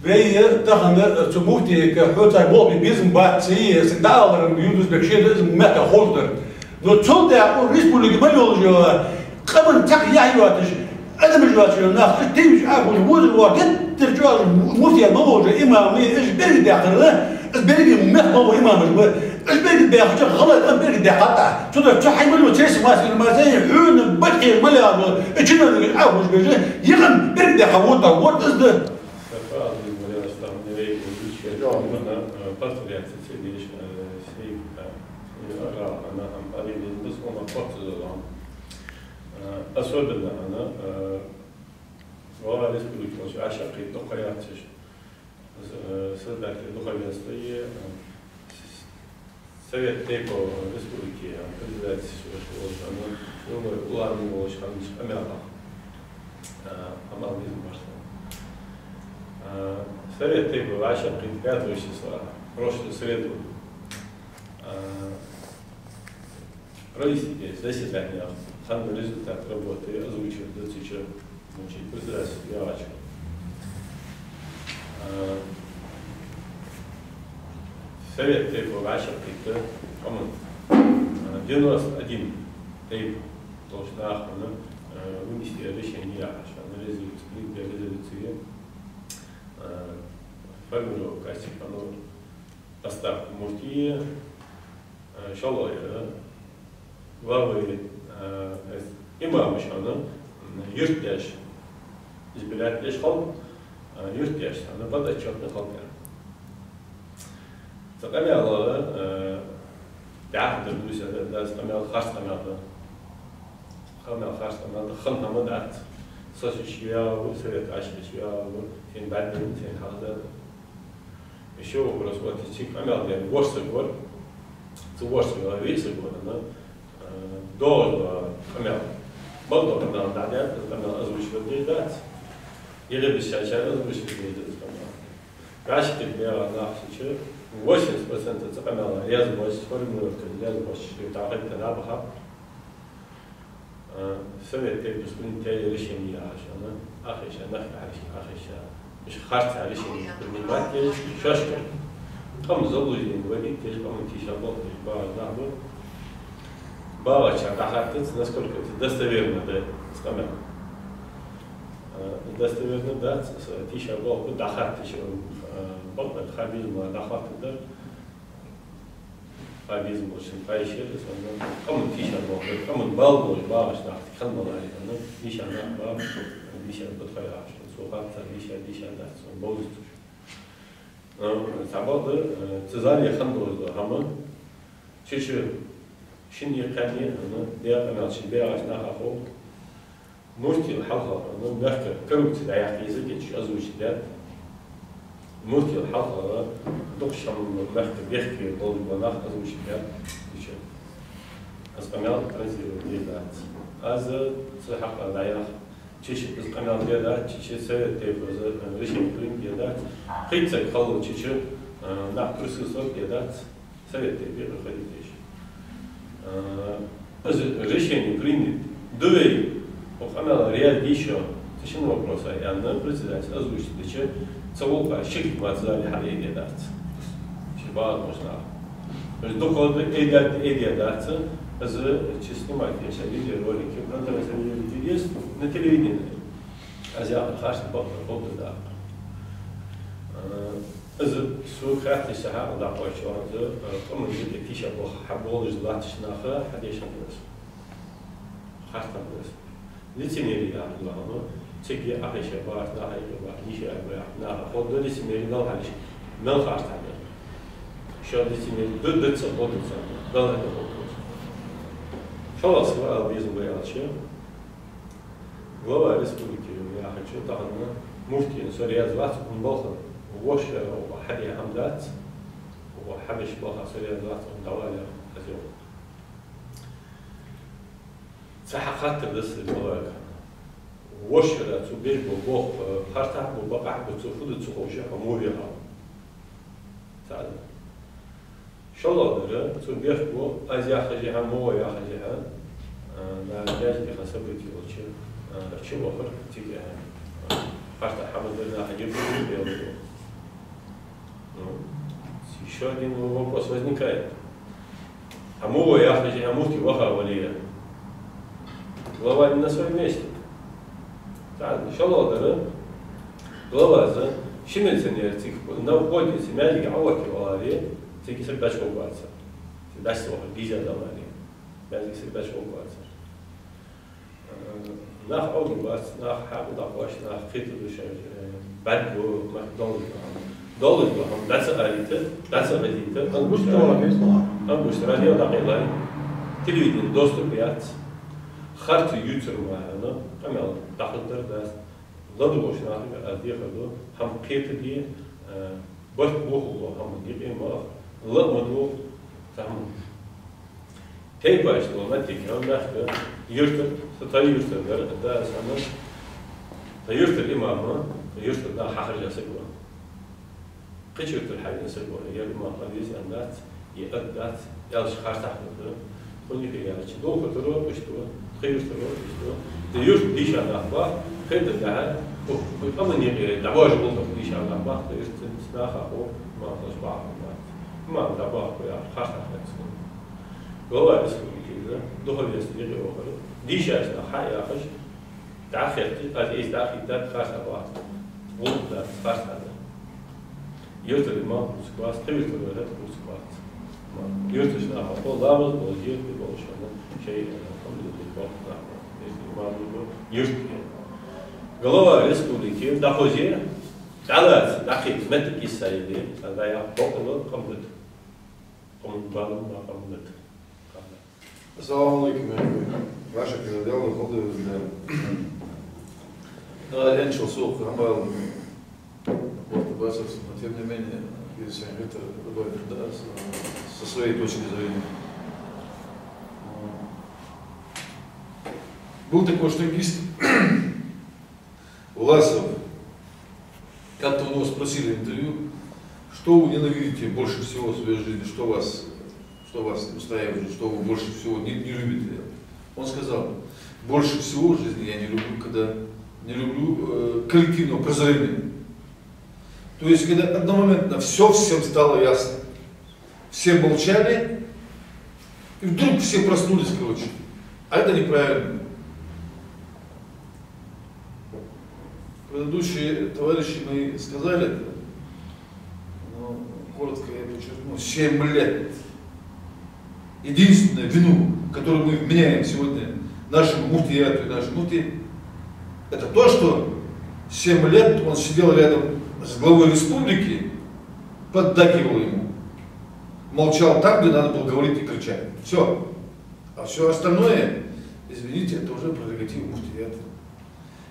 Вай тахан цу муфтийга хьоца болх бе безам бац, ца е, са дӀааларан юдус бекше да из мехка ховш дар. Но цул тӀехьа укх республике мел йолаш йола къаман цхьаккха яхь йоацаш, адамаш йоацаш йола нах, уж тевжаш Ӏохувш, вузар вар, геттара чӀоагӀа муфтий ма волча имамий, уж берригаш даьккхар, из беррига мехка ма во имамаш ба, уж беррига даьккхача гӀалгӀай къам беррига даьккхад. Цудухьа цу хьай мел йола церсий массане, массане хьона бакъ хьежа мел яхаш, и чиновникаш Ӏохувш бежа, е къам беррига даьккха вот, вот из да. Сафа Алиевич, Валерий Асланович, Валерий Ильич, Жо. Именно, э, повторяться, э, сейф, э, и ара, она, ам, Алиевич, он, он, Э, особенно она, э, глава республики, он аш а кхетаде дукха яц уж. С-, э, создатель духовенства и, э, с-, Совет тейпов республики, э, председатель, вот, вот, она, ну, мы, улан волаш ханаш къамаьлах. Э, амал из барса. Э, Совет тейпов аш а кхетаде пятого числа, прошлую среду. Э, Правительстве заседание, ханна результат работы озвучивать дац, цу чу, значит, председатель Ягачев. А, Совет тейпов аш а кхетаде, по-моему, а, девяносто один тейп должен ахана, а, вынести решение, яхаш, а, на резолюцию, принять резолюцию, а, формировка, типа, ну, отставка муфтия, э, шоллагӀа, э, главы, э, э, имамаш хьона, м, юртдаьш, избирать деш хилба, э, юртдаьш санна подотчётни хилба. Цу къамаьла, э, дӀахо дар дувцар да, из къамаьл харц къамаьл да. Къамаьл харц къамаьл да, хӀама дац. Со чу ваьв, Совет Ӏаш чу ваьв, сен бӀаргадайна, сен хьалха да. Ещё вопрос, вот, цу къамаьл даьр ворхӀ саг вар, цу ворхӀ сагах виъ саг вар, э, доагӀаш дола къамаьл. Бакъдола къамаьл дӀадаьд, из къамаьл озвучивать деш дац. Эггара бесса чар озвучивать деш дац из къамаьл. Гашкхетта бегӀа нах чу, восемьдесят процентов цу къамаьла раьза боацаш, формулировка раьза боацаш, дӀахайта набахаб. А, Совет тейпов принять решение яхаш, она, ахиша, нах ахиша, ахиша. Уж харц решение принимать деш, шоашка къам заблуждение вводить деш, къаман тийшаболх деш багӀаш нах ба. БагӀачар дӀахаттац, насколько это достоверно да из къамаьл. А, достоверно дац, с-, тийшаболх ба, дӀахаттача, а, бакъдар, хабизма дӀахаттадар. Хабизм болчун пайшер, санна, къаман тийшаболх, къаман бала болаш багӀаш нах, ханмалари, санна, тийша нах ба, тийша подхайраш, цу харца тийша, тийша дац, он бовзуц уж. Э, цхьабакъда, э, цу зале хинна долаш дола хӀама, цу чу шин е кхаьнне, санна, декъа мел чу бегӀаш нах а хов, Муфтийла хьалхагӀа, ну, мехка коррупци дӀаяккха еза, кхеташ озвучивать даьд. Муфтийла хьалхагӀа дукха шоана мехка бехке болаш бола нах озвучивать даьд. Из къамаьл транслировать деш дац. Аз цу хьакъехьа дӀаях, цу чу из къамаьл даь дац, цу чу Совет тейпов из, э, решение принять даь дац. Кхы цхьа хало, цу чу, э, нах присутствовать даь дац. Совет тейпов приходить деш. А, из решение принять да вай, укх къамаьла раьза дий шо, цу шин вопроса, аьнна, председатель озвучивать дича, цу гӀулакха шик ма ца дале хьаэца дац. Ши бала можна. Из дукха да, эйдад, эйдад дац, из чу снимать деш, видеоролики, продолжение видео есть на телевидении. Харц бакъдар ховргда дакъа. Э, из сога хаттача хьакъал дакъа оалаш ванза, э, къаман юкъе тийша баха хьаболаш латташ наха хьадеша хиннад. Харц хиннад. Лицемерие яхар лахана, цига Ӏохайша бац, наха юкъе бац, нийса бац, наха ховргда лицемерие мел хилча, мел харц хиннад. Шоай лицемерие ду, дац, ховргдац, Далла ховргда. ШоллагӀа саг ала безам ба аьлча, глава республики яхачо тахан муфтийна со раьза вац, укхун балха воша хьаде хӀама дац, укхо хьабеш балха со раьза вац, укхунна дӀавала яхар аз йоах. Цхьа хаттар да са главага. Вошера цо беш бола бох, э, харцахьа ба, бакъахьа ба, цо фу да ца ховш, хьо мо веха. ЦаӀ да. ШоллагӀдар, цо бехк бу, аз яхача хана, мо яхача хана, э, на дяждиха событие волча, э, чу вахар, цига, э, харцахьа хӀама дар наха деб бел. Ну, ещё один вопрос возникает. А мо яхача хана муфти ваха вале, глава не на своём месте. Так, шоллагӀдар, глава за ши милиционер цига на входе, цига маьждиге Ӏовахе валаре, цига саг дӀачугӀоргвац. Цига дӀачувахар дийза даларе, маьждиге саг дӀачугӀоргвац. Нах Ӏовдалбац, нах хьакъал дӀакхоач, нах кхетаду шоай, э, бӀаргагу, мах долаш ба хӀама. Долаш ба хӀама дӀа ца арийта, дӀа ца хазийта, ангуш радио дӀакъайлай, телевидене доступ яц, харц ювцар ма хьона, къамаьл дӀахаздар дац, ладувгӀаш нахага аз дехар ду, хӀама кхетаде, э, барт бохалу хӀама юкъе ма аха, ла а ма дувгӀа, цхьа хӀама. Тайпаш дола моттиг, хьона мехка юртара, са тха юртара дар, да, аз хьона, тха юртара имам, тха юртара нах хьахаржа саг ва. Кхыча юртара хьавена саг ва, ер имам хьавеза аьнна дац, е ад дац, аьлча харцахьа хургда. ХӀана аьлча, дулхутаро иштта ва, тха юртаро иштта ва. Тха юрта дийша нах ба, кхетадале, укх, укх къаман юкъе дӀабоажа болх беш дийша нах ба, тха юрта наха хов, имам хилча бахьа хургбац. Имам дӀабахаб яхар харцахьа хет сона. Глава республики из, духовенство юкъе вахар, дийшача наха хьаяхаш, дӀахетта, аз из дӀахийтта, харцахьа бац. Гулдац, харцахьа да. Юртара имам бувцаргвац, тха юртара вахар бувцаргвац. Юртарча наха хов ламаз болаш, ерда болаш хӀама, шоай, э, хӀама деш бола нах ба. Если имам ва юртара. Глава республики дӀахозе, дӀалаца, дӀакхета моттиг из са йоле, цхьа дӀаяхача бокъонца къам дита. Къаман бала ма къам дита. Ассаламу Ӏалайкум, я говорю. Ваша передала, да. А, я начал слух, Амбал. Вот, Аббасов, но тем не менее, если они это добавят, да, со, со своей точки зрения. Был такой штангист, Власов, как-то у него спросили в интервью, что вы ненавидите больше всего в своей жизни, что вас, что вас не устраивает, что вы больше всего не, не любите. Он сказал: «Больше всего в жизни я не люблю, когда не люблю, э, коллективного прозрения». То есть, когда одномоментно всё всем стало ясно. Все молчали, и вдруг все проснулись, короче. А это неправильно. Предыдущие товарищи мои сказали это, но коротко я подчеркну: семь лет. Единственную вину, которую мы вменяем сегодня нашему муфтияту и нашему муфти, это то, что семь лет он сидел рядом с главой республики, поддакивал ему. Молчал там, где надо было говорить и кричать. Всё. А всё остальное, извините, это уже прерогатива муфтията.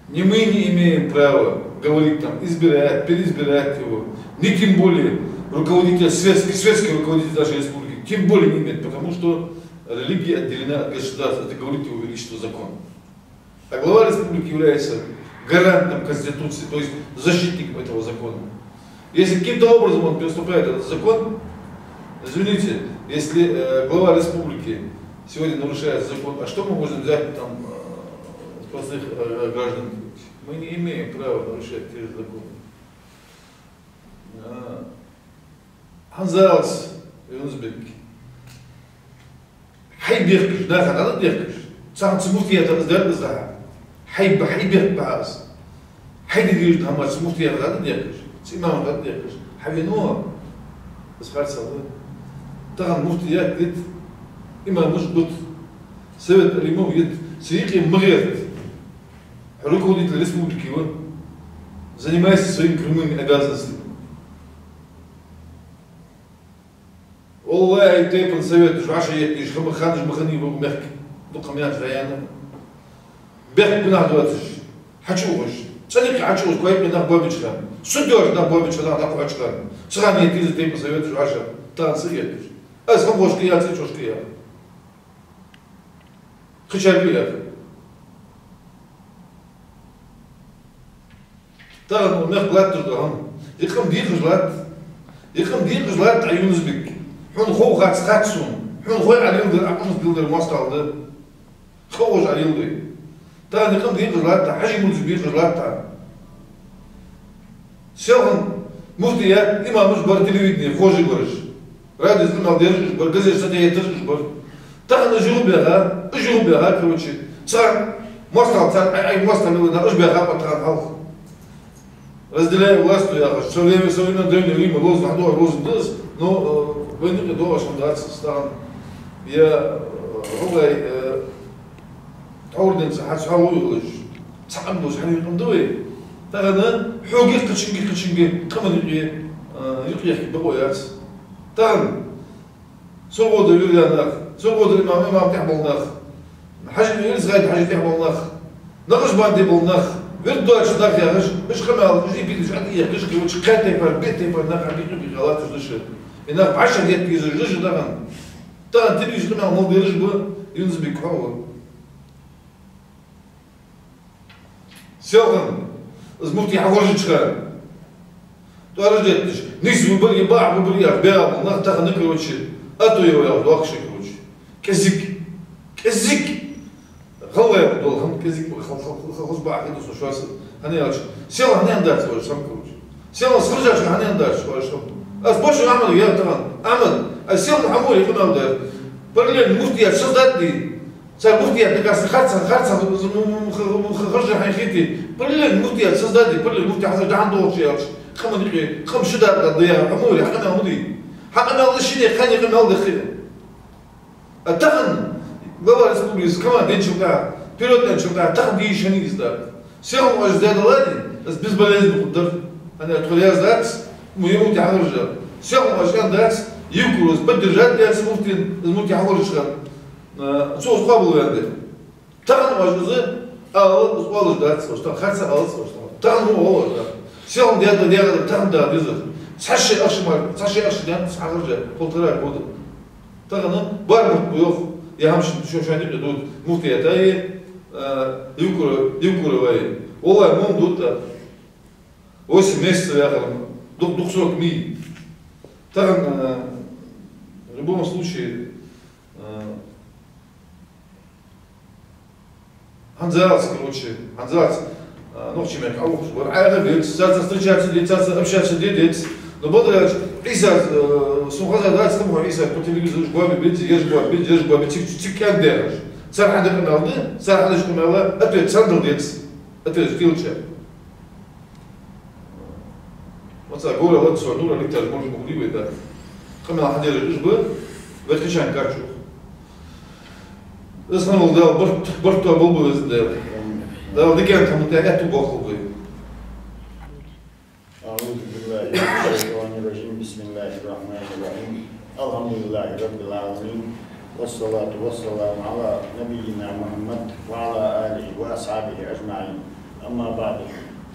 Ни мы не имеем права говорить там, избирать, переизбирать его, ни тем более руководитель, светский, светский руководитель нашей республики, тем более не имеет, потому что религия отделена от государства. Это говорит Его Величество закон. А глава республики является гарантом Конституции, то есть защитником этого закона. Если каким-то образом он переступает этот закон, извините, если, э, глава республики сегодня нарушает закон, а что мы можем взять там, э, с простых, э, граждан? Мы не имеем права нарушать те же законы. А, хӀанз аз, Юнус-Бек, хьай бехкаш, наха дӀадехкаш, цхьан цу муфтиятах из дар из да. Хьай ба, хьай бехк ба аз. Хьайна дийраш да хӀама, цу муфтиятах да дехкаш, цу имамах да дехкаш. Хьавена ва, аз харцахьа. Тахан муфтият йита, имамаш бита, совет алимов йита, цу юкъе ма гӀерта. Хьо руководитель республики ва, занимайся своими прямыми обязанностями. Валлахьи, тайпан совет уж вӀашагӀъетташ, хӀама ханаш ма хиннай укх мехка, дукха хӀама яьнна. Бехк-гунахь доацаш, хьачуухаш, цӀена юкъе хьачуухаш, кхо-пхи нах боабеча хана, суд доацаш нах боабеча хана, нах хьачу хана. Цу хана етташ я тайпан совет уж вӀашагӀ, тахан са етташ. Аз хӀама хошка яц, чӀоагӀа яц. Кхычарга яха. Тахан укх мехка латташ да хӀама. Ер къам декъаш латт. Ер къам декъаш латт, Ӏа, Юнус-Бек. Хьона хов хац, хац сона. Хьона хой Ӏа леладер, Ӏа къамаьл дилдар моастагӀал да. Хов хьо Ӏа леладер. Тахан ер къам декъаш латт, Хьажий Мурза бекъаш латт. Селхан муфтият, имамаш бар телевидене хожаш бараш. Радио къамаьл дераш уж бар, газеташ сатоттараш уж бар. Тахан уж юха баьха, уж юха баьха, короче, цар моастагӀал, цар Ӏай-Ӏай моастагӀал мел да, уж баьха, пхи тахан хьалха. Разделяй власть яхаш, со время, со времена Древнего Рима лозунг, хьадоагӀа лозунг да из, но, э, вайна юкъе доагӀаш хӀама дац из тахан. Я, э, хӀаллай, э, тхьовра денз хьа цхьа лой йолаш, цхьа къам долаш хьанийкъам да вай. Тахан хьога, кхычунга, кхычунга къаман юкъе, а, юкъ ехка бокъо яц. Тахан Сургода Юрий нах, Сургода имам, имам тӀехьа бола нах, Хьажий, Илсхан-Хьажий тӀехьа бола нах, Накъшбанде бола нах, вирд доацаш нах яхаш, уж къамаьл, уж и биташ, Ӏа тӀаехкаш, короче, кхаь тайпара, бетта тайпара нах Ӏа бийкъа-бийкъа латташ да шоай. Из нах бӀаьшха детта езаш да шоай тахан. Тахан телевизоре къамаьл мел дераш ба, Юнус-Бек, хьо ва. Селхан, из муфти хьахоржача хана, тӀоараш детташ, нийса выбор е бакъ выбор е яхаш, бегӀа бола нах тахан, короче, а то его яхаш, дохкаш, короче. КӀезига, кӀезига. ГӀалгӀай дола хӀама кӀезига ба, хал-, хал-, хал-, хал-, хоза бакъахьа хеташ да шоашца. ХӀана аьлча, Селхан хьанна дац оаш хӀама, короче. Селхан схержача хана хьанна дац оаш хӀама. Аз Бошан Ахьмадага яхар тахан. Ахьмад, аз Селхан хьа мури къамаьл дар. Параллельно муфтият создать де. Цар муфтият дагахьа харцахьа, харцахьа, м-, м-, м-, х-, х-, х-, харжа хьайна хете. Параллельно муфтият создать де, параллельно муфти хьазар дахьан долча аьлча. Къаман юкъе, къам ши дакъа да яхар, хьа мури, хьа къамаьл ма дий. Хьа къамаьл да шинне, кхаьнне къамаьл да хи. А тахан глава республики команда енначул тӀехьа, вперёд аьнначул тӀехьа, тахан дийша хиннай из дар. Селхан оаш зеда лади, аз безболезненно хургдар. ХӀана аьлча тхо яздац, мо е муфти хьахоржар. Селхан оаш аьннадац, Евкуровс поддержать даьдац муфтин, из муфти хьахоржача хана. А, цо из къоабалваьннадац. Тахан оаш из ала, из оалаш дац оаш, тахан харцахьа алац оаш тахан. Тахан хӀама оалаш дац. Селхан даьд, даьд, тахан да дезар. Цхьа ше ахча мара, цхьа ше ахча даьнна, цхьа харжа, полтора года. Тахан бар муфт ба йоах, е хӀама шо-, шо-, шоана юкъе дувц, муфтият а е, а, Евкуро-, Евкурова а е. Валлахьи, мо ма дувц тӀаккха. Восемь месяцев яхар, дукха, дукха срок ма йий. Тахан, а, в любом случае, а, хӀанзалца, короче, хӀанзалца, а, нохчий мехка Ӏоухаш бар. Ӏайха беций, царца встречаться де, царца общаться де деций. Но бакъда аьлча, Ӏийса, э, сона хезадац, къаман Ӏийса по телевизору уж боабе беза, ераш боабе беза, ераш боабе беза, цига, цига кӀаьнк дехаш. Цар хьадеш къамаьл да, цар хьадеш къамаьла ответ царна дала деза. Ответ делча. Маца гора лаца, Нура литташ, може, мухли вай да. Къамаьл хьадераш уж ба, вай кхычарна кхаччалца. Из хиннаволва Дала барт, барт тоаболба веза Дала. Дала дикан таман тӀа аьттув боаккхалба вай. أعوذ بالله من الشيطان الرجيم. بسم الله الرحمن الرحيم. الحمد لله رب العالمين. والصلاة والسلام على نبينا محمد وعلى آله وأصحابه أجمعين. أما بعد.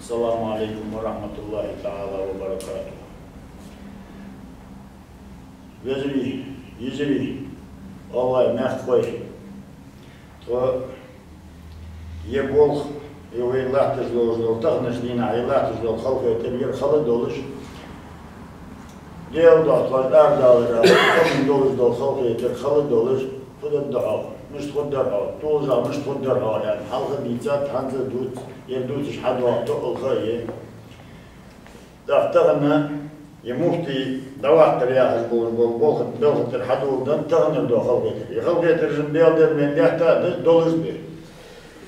السلام عليكم ورحمة الله تعالى وبركاته. Вежарий, йижарий, валлахьи, мехкахой, тхо е болх, е вай латташ долаш дола, таханарча дийнахьа е латташ дола халахетар, ер хала долаш, Даьла духьа тхоаш арадалар, тахана долаш дола халахетар хала долаш, фу дергда хьо, мишта хургдар хьо, тулжа мишта хургдар хьо, аьнна, хьалха дийцад, хӀанз а дувц, ер дувцаш хьадоагӀа тоъал ха а я. ТӀаккха тахан е муфти дӀаваттар яхаш болаш бола болх, белхатар хьадоладенна таханара дола халахетар. Е халахетараш Даьла деррига мел латта а да, долаш а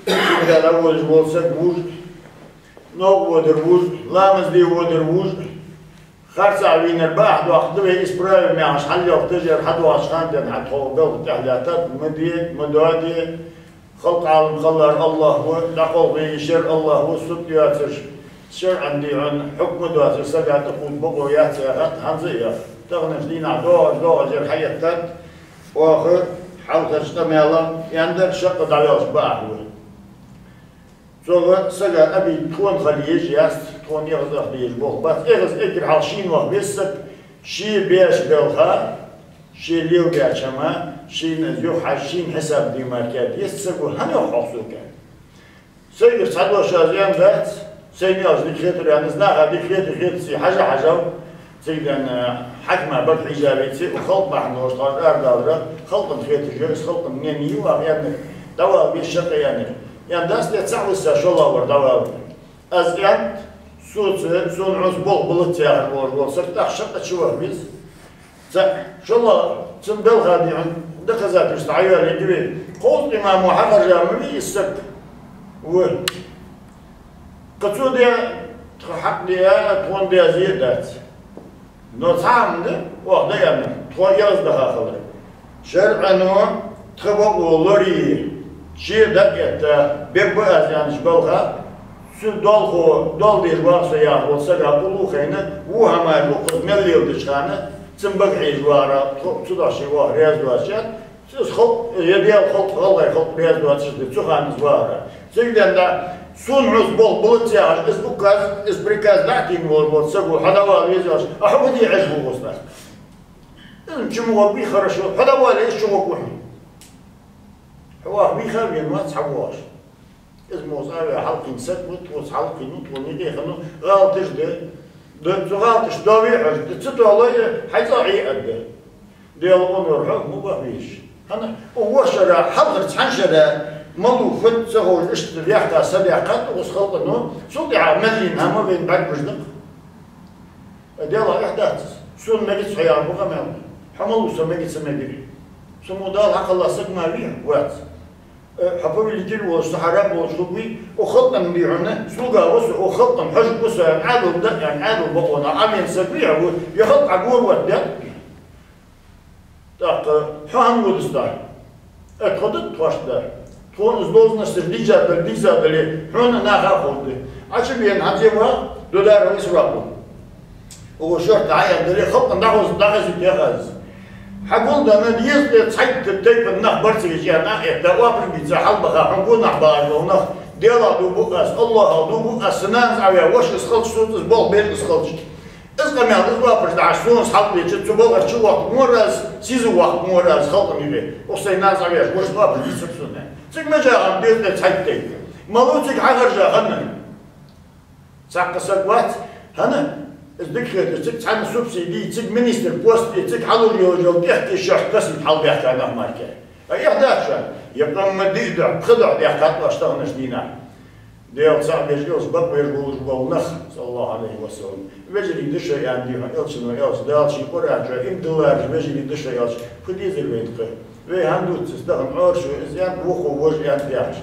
да. Даьла волаш вола саг вувш, Новкъа водар вувз, ламаз де водар вувз, харцахьа вийнар бакъахьа доаккхаргда вай, исправим яхаш хьалъялхаш, тажар хьадоагӀача хана денз хьа тхо белха тӀехьа лаьттад, ма де, ма доаде, халкъа Ӏалам хилар АллахӀ ва, дӀакхалхаве йиш яр АллахӀ ва, сутта йоацаш, шарӀан дийхьан хьукма доацаш сага тӀакхувда бокъо яц яхад, хӀанз а яц. Таханарча дийнахьа доагӀаш, доагӀаш яр хьаэттад, оаха хьалхарча къамаьла, яндар шаккха дӀавелаш бакъахьа ва. Цо ва сага аби тхона хила езаш яц, тхона эгӀазах дезаш болх бац. ЭгӀаз эггара хьалха шийна ваха веза саг, ше беш белха, ше лелабаьча хӀама, шийна из юхахьажа, шийна хьисап де мара кхы деза саго, хӀана йоах хьох сога? Сайгара цхьа дош аз аьнна дац, сайна аьлча дика хетар аьнна, из наха дика хетар хетац, хьажа хьажав. Цига денз, э, хьакима бага хьежа веце, укх халкъа бахьан долаш тхоаш арадалар, халкъа хеташ я, из халкъа мнени я, ваха аьннар, дӀавала веза шаккха аьннар. Аьнна дац, де цхьа виса шоллагӀвар дӀавала. Аз аьннад, соца, сона хьоца болх балац яхаш волаш вола саг тӀаккха шаккха чуваха веза. Ца, шоллагӀа, цун белха дийхьан доказательство хьайоалаергья вай. Кхузткъа имамо хьахержа ма вий из саг. Ва. Кхы цо де, тха хьакъ де, тхона деза а дац. Но цхьа хӀама да, оаха да аьнна, тхо эгӀаздаха хилар. ШарӀо тха бокъо лорае, ше дӀаэтта, бергба аз аьннача балха, цу долхо, доал деш вах со яхаш волча сага уллув хайна, во хӀама укхаза мел леладеча хана, цун бага хьежа вахар, тхо цу дошше оаха раьза доацаш, Цу халкъ, е Даьла халкъ, гӀалгӀай халкъ раьза доацаш да, цу хана из вахар. Цига денз, сона хьоца болх балац яхаш, из указ, из приказ дӀатийна волаш вола саго, хьо дӀавала веза аьлча, а хьо фу де Ӏеш ва гӀуста? Из чу ма гӀоргвий, хорошо, хьо дӀавала, из чу гӀоргва хьона. Хьо ваха вийха вена вац хьавоагӀаш. Из мо цӀаве хьалкхийна саг ва, тхоца хьалкхийна ва, тхона юкъе хинна ва, гӀалаташ да. Да, цу гӀалаташта доа ве хьожаргда, ца доале, хьай цӀагӀа Ӏе аргда. Даьла къинойх хьо ма бахьа везаш. ХӀана, укх вокх шера, хьалхарча цхьан шера, малув фуд ца ховш, иштта ваьхка, са ваьккхад укхаза халкъо, цул тӀехьагӀа мел лийнна хӀама вайна бӀаргагуш да-кх. Даьлах эхь дац из. Сона мегац хьо яхар, бу къамаьл. Хьо малув, со мега ца мегар. Со мо Дала хьакхелла саг ма вий, вац. Э, хьо повелитель волаш, со хьа раб волаш хургвий, укх халкъа дийхьа хьона слуга ва со, укх халкъа хьожаргва со, аьнна, Ӏаьдал да, аьнна, Ӏаьдал бокъонах Ӏовена саг вий хьо, ер халкъа гӀор ватт даьд. ТӀаккха хьо хӀана вода из тӀа? Э, тхо да тхоашта да. Тхона из должносташ дийша дале, дийша дале, хьона а наха а ховргда. Ӏочубена хӀанз а ва Дударов Исрапил. Укхо шортта хьааьннадале, халкъа дӀахоз-, дӀахозийта яхаш. Хьа гулденна деза тӀа цхьайтта тайпан нах бар цига, чӀоагӀа нах этта, оапаш бийца хьалбаха, хьона гонахьа багӀаш бола нах, Даьлах дув буъ аз, АллахӀах дув буъ аз, са нанас Ӏоваь воша из хилча, соца из болх беш из хилча. Из къамаьл, из оапаш дахьаш, сона из хьалкхевеча, цу балхара чувахийтаргвар аз, сиза вахийтаргвар аз халкъа юкъе. Укх сай нанас Ӏоваь воша оапаш бийцар сона. Цига мичахьа хиннад деза тӀа цхьайтта тайпа? Малув цига хьахержа хиннар? Цхьаккха саг вац, хӀана, из дика хеташ, цига цхьанне субсиди, цига министра пост, цига хьалуш йолаш йола тӀехкаш шоашта касийта хьалбаьхка нах мара кхы. А эхь дац шоана, ер къам ма диъ духьа, пхи духьа даьккхад оаш таханарча дийнахьа. Даьла цаӀ беш, элча бакъвеш волаш бола нах, саллаллахӀу Ӏалайхи ва саллам. Вежарий да шо, аьннад хьона элчано, аьлча, Дала ший Къуръан чу: «Иман диллараш вежарий да шо», аьлча, фу дезар вайна кхы? Вай хӀана дувц из тахан Ӏорашо, из аьннад, вокхо вож аьннад яхаш.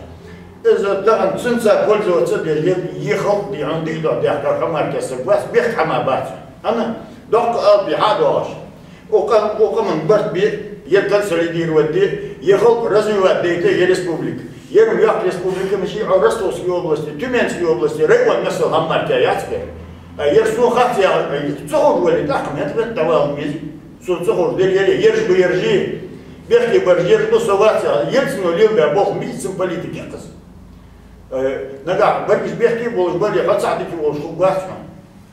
Из тахан цунца пользоваться а деш, ер, ер халкъ дийхьа хьона диъ духьа даьккхар хьо мара кхы саг вац, бехк хьа ма бац. ХӀана? Доккха алапи хьадоагӀаш. Укх къам-, укх къаман барт бе, ер консолидировать де, ер халкъ развивать дайта, ер республика. Ер йоккха республика мичай, Ростовской области, Тюменской области, район миссел хӀама мара кхы яц ер. А ер сона хац яхар, ца ховш вале, тӀаккха мет-мет дӀавала веза. Сона ца ховш дале, ер, ераш ба ераш, бехке бараш ераш ба, со вац яхар, ельцано лелабаь болх ма йий из, цун политика я-кх из. Э, нагахьа бараш бехке болаш бале, хьо цхьа дика волаш хургвац хьона.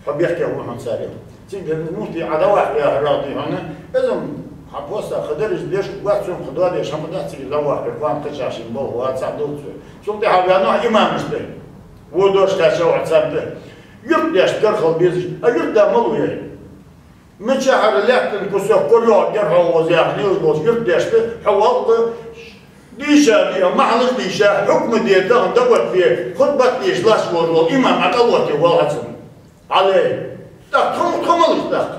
Хьо бехке ва хьона царех. Цига денз муфти Ӏа дӀаваккха яхар дий хьона, из-м хьа поста кхы даржаш деш хургвац, цунна кхы доадеш хӀама дац, цига дӀаваккхар, кхоана кхычахьа шийна болх бац, цхьа дувц цо. Цул тӀехьагӀа ваьннав имамашта. Во дош кхаьчав Ӏа царна тӀа. Юртдешта кара хила безаш, а юртда малув я? Мичахьара лаьттан кусок корайоагӀаргьяр хьо гӀоза яхаш лелаш болча юртдешта, хьо валлахӀи, дийша дий, махьалаш дийша, хьукма де, тахан дӀаоттаве, хутбат деш латташ волаш вола имам Ӏа кӀалоттаве валлахӀи цунна. Ӏалай. ТӀаккха тхо, тхо малаш тӀаккха?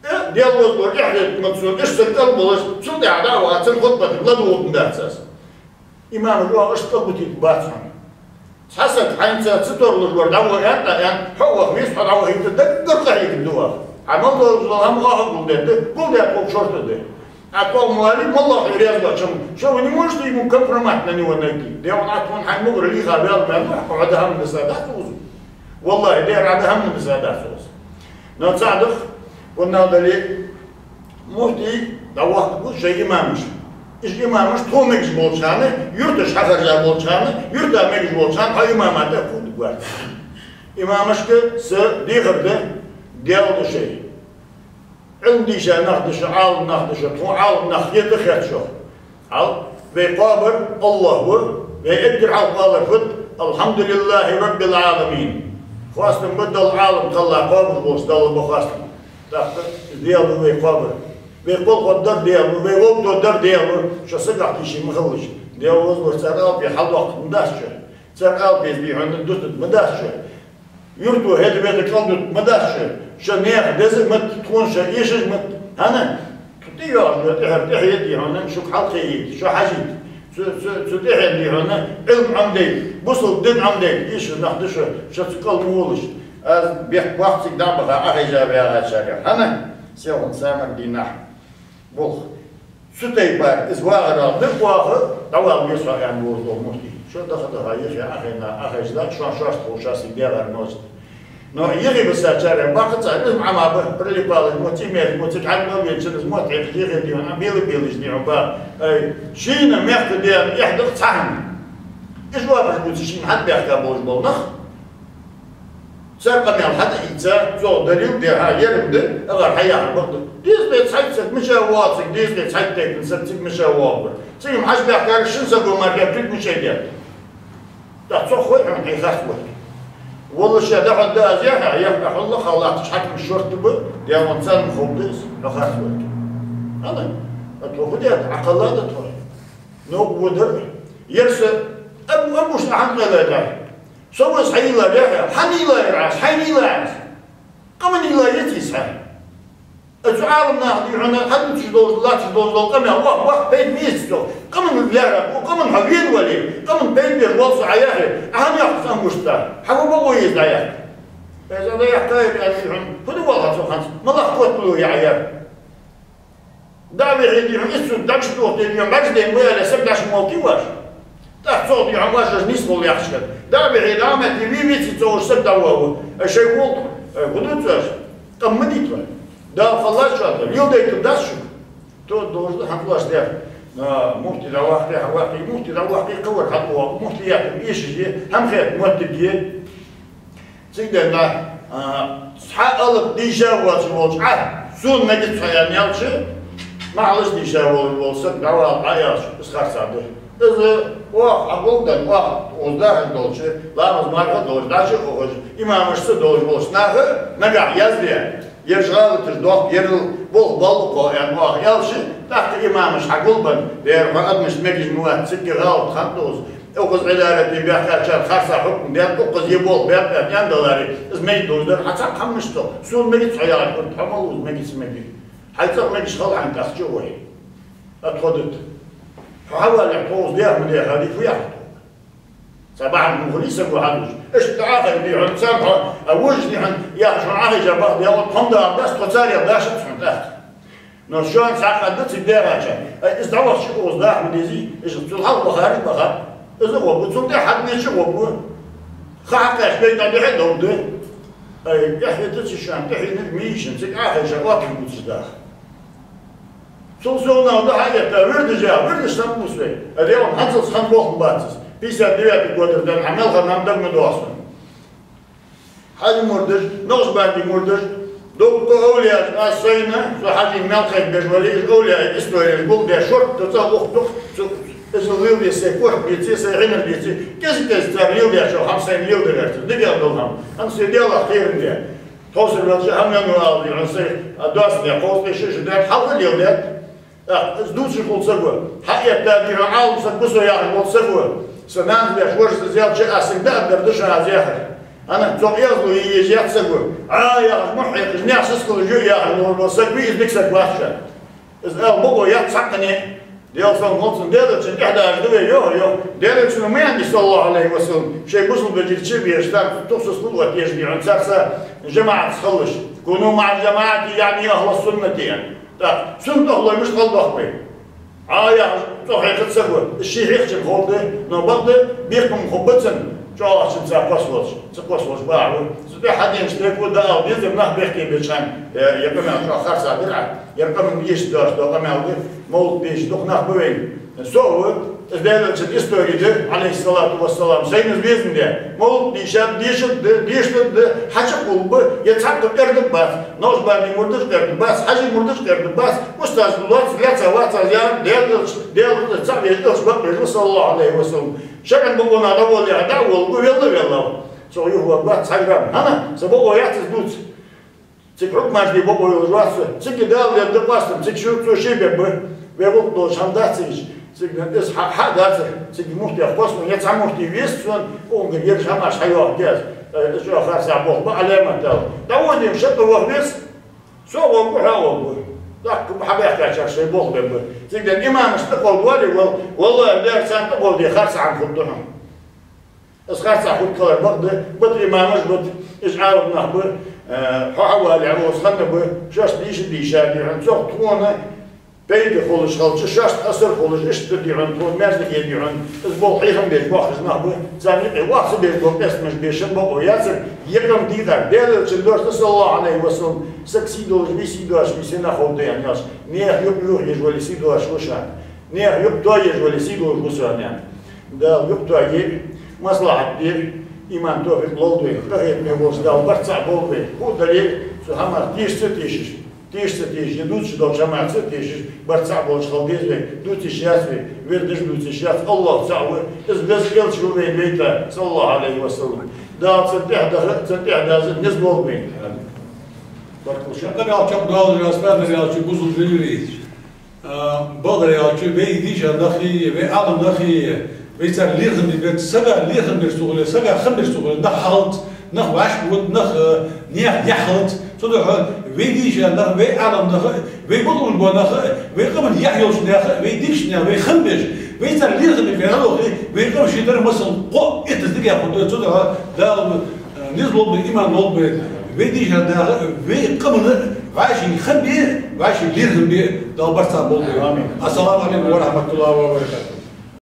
Э, Даьла возаллора, эхь хетар ма да сона, иштта саг кӀал болаш, цул тӀехьагӀа дӀа а ваха, цун хутбатага ладувгӀаргдац аз. Имамаш оаха иштта кӀалбитаргбац хьона. Цхьа саг хьайца ца тарлуш вар дӀаваха аьнна, аьнна, хьо ваха веза, хьо дӀавахийта даггара къахьегаш да ваха. Хьа мел долаш дола хӀама оаха гулденна да, гулдаь тхога шортта да. Ӏа тхога ма валий, моллагӀа хьо раьза воацача, что вы не можете ему компромат на него найти? Дера, Ӏа тхона хьай мугӀара лийха ваьлла мел ва, хьо Ӏа да хӀама дисадац укхаза. Валлахьи, дера, Ӏа да хӀама дисадац укхаза. Но цхьа дах, ванна дале, муфтий дӀаваккха шоай имамаш. Уж имамаш тхо мегаш болча хана, юрташ хьахержа болча хана, юрта мегаш болча хана, хьо имамата кхувда гуарц. Имамашка са дехар да, Даьла да шоай. Ӏилма дийша нах да шо, Ӏалам нах да шо, тхона Ӏалам нах хета хет шо. Хьал, вай кхоабар АллахӀ ва, вай эггара хьалха оалар фуд: «Алхьамдулиллахьи раббил Ӏаламин». Хоастам ба Далла, Ӏалам кхелла кхоабаш волча Далла ба хоастам. ТӀаккха Даьла ва вай кхоабар. Вай кхел кхоаддар Даьла ва, вай гӀовттаддар Даьла ва, шо сагах тийша ма хилалаш. Даьла вазлуш цар алапи хьалдоаккхаргдац шо. Цар алапи, дий хьона, дутаргдац шо. Юрто хӀета-вета кӀалдутаргдац шо. Шо наьха деза ма да, тхона шо эшаш ма да. ХӀана? Тхо тӀайоагӀаш дола тӀехьара тӀехье, дий хьона, шуга хьалкхеийта, шо хьажийта. Цу, цу, цу тӀехьенна, дий хьона, Ӏилма Ӏомадайта, бусалба дин Ӏомадайта эшаш нах да шо, шо цу кӀал ма волаш. Аз бехк боаккх цига дӀа а баха, Ӏохайша вагӀачарех. ХӀана? Селхан самар дийнахьа. Болх. Цу тайпара из вагӀарал дика ваха, дӀавала веза хьо, аьнна, вовзаш вола муфтий. Шо даха-даха, йихе Ӏохайна, Ӏохайша, шоана шоашта ховш шоаш цига дегӀар ноза. Но йихе бисачарех бакъ цар из Ӏама ба, прилипалаш мо, цӀи мелаш мо, цига хьалмавелча из мотт хьекхаш, йихе, дий хьона, белабелаш, дий хьона, ба. Ай, шийна мехка дена эхь да-кх цхьа хӀама. Уж воапаш бувца шийна хьатӀабаьхка болаш бола нах. Цар къамаьл хьатӀаийца, цо далил де, хӀа, ер-м да, агӀар хьаяхар бакъда. Дезткъе цхьайтта саг мича воагӀа цига, дезткъе цхьайтта тайпан саг цига мича воагӀаргба. Цига-м хьажа баьхкараш шин саго мара кхы мича даьд. ТӀаккха цох хой хьона хьай харц валга. Валлахьи, дӀахьоргда аз яхе, яхе, хьо лакха латтача хьакимаш шортта ба, Даьла, царна ховргда из, хьо харц валга. ХӀана? А тхо фу даьд, Ӏокхелла да тхо. Новкъа водар. Ер са аб-, абуш ахьан къайлайта. Со ваз хьайийла вехьа, хьанна йийла яр аз, хьайна йийла аз. Къаманна йийла яц из хьа. А цу Ӏалам наха, дий хьона, хьадувцаш долаш, латташ долаш дола къамаьл, вах, вах, пайда ма бац цох. Къаман лаьрхӀа, укх къаман хьо вена вале, къаман пайда беш вола со Ӏа яхе, Ӏа хӀана йоах цу ангушта? Хьа фу бокъо я из дӀаяккха? Из дӀаяккха яр, аьнна, дий хьона, фу да валха цо хӀанз? МалагӀа котало я Ӏа яр? ДӀа а вихье, дий хьона, из цунна дӀачудохаде, дий хьона, бӀаргадайна ма аьле, саг дӀачумолкий оаш. ТӀаккха цох, дий хьона, оаш уж нийсвала яхаш хет. ДӀа а вихье, дӀа а метте, ве веце цо уж саг дӀавоагӀа. Ай, шоай гӀулакх, ай, фу дувц оаш? Къам ма дийта вай. Дала кхеллад шоана, леладайтаргдац шуга. То должен хьан лаш дер. На, муфти дӀаваккхе, хьаваккхе, муфти дӀаваккхе, кхывар хьатӀавоагӀа, муфтиятага эшаш е, хӀама хетта моттиг е. Цига денна, а, цхьа алап дийша воацаш волча Ӏа, сона мегац хьо аьнна аьлча, махьалаш дийша волаш вола саг дӀавала Ӏа аьлча, из харцахьа да. Из оаха хьагулденна, оаха укхаза дахаш долча, ламаз-марха долаш, дӀачу а ухаш, имамашца долаш волча наха нагахьа язде, ераш гӀалаташ доаккх, ерал болх боалл-кх хьо аьнна оаха аьлча, тӀаккха имамаш хьагулбенна, дера, хьо адамашта мегаш ма вац, цига гӀалат хиннад укхаза. Укхаза Ӏиларате баьхкачарна харцахьа хьукам даьд, укхаза е болх баьб аьнна, аьнна даларе, из мегаргдолаш дар. Хьа цхьаккха хӀамаш цох. Сона мегац хьо яхар, хӀама ма луз мегац, мегац. Хьай цӀагӀа мегаш хила хьайна тӀаккха чу а вай. А тхо дут. Хьо хьавалехь, тхо укхаза дех ма деха, дий, фу яхар тхога? Цхьа бахьан ма хулий саго хьадувцаш. Иштта Ӏохайна, дий хьона, царна хьо, а вожаш, дий хьона, яхаш хьона Ӏохайша баха, Даьла, тхо-м дагӀаргдац, тхо царех дашац хьона тӀаккха. Но шоана цхьаккха да цига дегӀача. Ай, из дӀавахача укхаза даха ма дезий, из цул хьалха вахараш баха. Из а гӀоргва, цул тӀехьа хьатӀабеча а гӀоргва. Ха хьакхаьчача бейта дӀадихьа а довргда. Ай, тӀехьа хетац шоана, тӀехьенар ма йий шоана, цига Ӏохайша, оапаш бувцаш даха. Цул совнагӀа да хьаэтта, вирдаш я, вирдаш санна бус вай. А Даьла, хӀанзалца хинна болх ма бац из. Пятьдесят девятый годара денз хьа мел хиннаб дага ма доагӀа сона. Хьажий мурдаш, накъшбандий мурдаш, дуккха овлияш, аз сайна, со Хьажий мел кхайкабеш вале, уж овлияй истореш гулдеш, шортта цӀагӀа ухаргда-кх, цу, из леладеш сай кошка деце, сай хьинар деце, кӀезиг-кӀезига цар леладеш йола хӀама сайна леладаьр цар, дикагӀа дола хӀама, хӀанз сай Даьлах кхерам бе. Тховсара велча хӀама мел ала, дий хьона, сай, а, доастадаь, кховзткъеи ши шу даьд, хьалха а леладаьд. ТӀаккха из дувцаш хул саго. Хьаэтта, дий хьона, Ӏалам саг ва со яхаш вола саго. Са нанас беш вожас из яьлча, аз саг даа дар да шоана аз яхар. ХӀана, цох эгӀазло е езаш яц саго. Ӏа яхаш мухь хьекхаш, наьха сискалаш ю яхаш вола саг вий, из дика саг вац шоана. Из ала бокъо яц цхьаккхане. Даьла салам хилда цунна, Даьла Элчан тӀехьа дажа да вай, йоах, йоах. Даьла Элчано ма аьннадий, صلى الله عليه وسلم, шоай бусалба вежарий чу беша, царца тохсус кулуат еш, дий хьона, царца жамаӀатаца хилалаш. كونوا مع الجماعة، يعني أهل السنة, аьнна. ТӀаккха суннат тӀа хилалаш мишта хила деза вай? Ӏа яхаш цӀогӀа хьехац саго, из ший хьехачун ховргда, но бакъда бекхам хургба цунна, чӀоагӀагӀчунца кхоссавалаш, ца кхоссавалаш бакъахьа ва. Цу тӀа хьаденаш тайпа да ала дезар, нах бехке беча хана, э, ер къамаьл чӀоагӀа харцахьа дир Ӏа, ер къаман эшаш доацаш дола къамаьл да, мовлат дешаш дукха нах ба вайна. Со а ва, из Даьла Элчан истори да, عليه الصلاة والسلام, сайна из везаш да. Мовлат дийшад, дешад да, дешад да, хьачакхувларгба, е цхьаккха кӀаргда бац, Накъшбандий мурдаш кӀаргда бац, Хьажий мурдаш кӀаргда бац, устаз лоаца, лаьца, ваца, я Даьла Элча, Даьла Элча цхьа веза, Элча бакъ веза, صلى الله عليه وسلم. Шоана бокъо наха дӀаволла, дӀаволла, велла, велла. Цох юхаваргвац цхьа грамм. ХӀана? Са бокъо яц из дувца. Цига хьукмаш де бокъо йолаш вац со. Цига Дала лелда къоастам, цига шу, цо ше бергба. Вай гӀулакх долаш хӀама дац цига. Цига из хьа, хьа дац. Цига муфтех кхоссавенна, е цхьа муфти веза сона, укхунгара ераш хӀамаш хьайоах деза. Э, из чӀоагӀа харцахьа болх ба, Ӏаламат Дала. ДӀаводийна шаккха ваха веза. Со а волга, хьо а волга. ТӀаккха хьабаьхкачарга шоай болх бергба. Цига имамашта тӀакховдавале, вал-, валлахӀи, лерцарна тӀакховде харцахьа хӀама хургда хьона. Из харцахьа хургхилар бакъда, бата имамаш бата, уж Ӏаламнах ба, э, хьо хьавале, укхаза хинна ба, шоашта дийша дийша, дий хьона, цох тхона пайда хулаш хилча, шоашта асар хулаш, иштта, дий хьона, тхона маьждиге, дий хьона, из болх хьехам беш боахкаш нах ба, царна юкъе вахса беш бола къестамаш бе шун бокъо яцар, е къам дийкъар, Даьла Элчан дош да, صلى الله عليه وسلم, саг сий долаш вий, сий доацаш вий, сенах ховргда аьнна, аьлча, наьха юкъ юхаеш вале, сий доацаш ва шоана. Наьха юкъ тоаеш вале, сий долаш ва со, аьнна. Дала юкъ тоае, маслахьат де, иман, товфикъ лолда вайна, къахетаме волча Дала барт цхьа болба вай. Фу дале а, цу хӀамах теша ца тешаш, теша ца тешаш, е дувцаш долча хӀамах ца тешаш, барт цхьа болаш хила деза вай, дувца йиш яц вай, вирдаш дувца йиш яц, АллахӀ цаӀ ва, из Веза Элча ва вайна вайта, صلى الله عليه وسلم. Дала цун тӀехьа даха, цун тӀехьа даза низ лолба вайна. Баркал шоана. Шаккха аьлча, Дала раьза хилва, аьлча, бусалба вежарий. А, бакъдар аьлча, вай дийша нах а, вай Ӏаламнах а, вай цар лерхӀам бе беза, сага лерхӀам беш ца хуле, сага хам беш ца хуле, нах хьалац, нах вӀашагӀвода, нах, а, наьха яхь хилац. Цудухьа вай дийша нах, вай Ӏаламнах, вай бакълувш бола нах, вай къаман яхь йолча наха, вай дикача наха, вай хам беш, вай цар лерхӀам бе беза, вай къам ший тара масал кхоъ иттаза дика хургда. Цудухьа Дала, а, низ лолба, иман лолба, вай дийша наха, вай къаман вӀаший хам бе, вӀаший лерхӀам бе, Дала барт цхьа болба. Амин. السلام عليكم ورحمة الله وبركاته.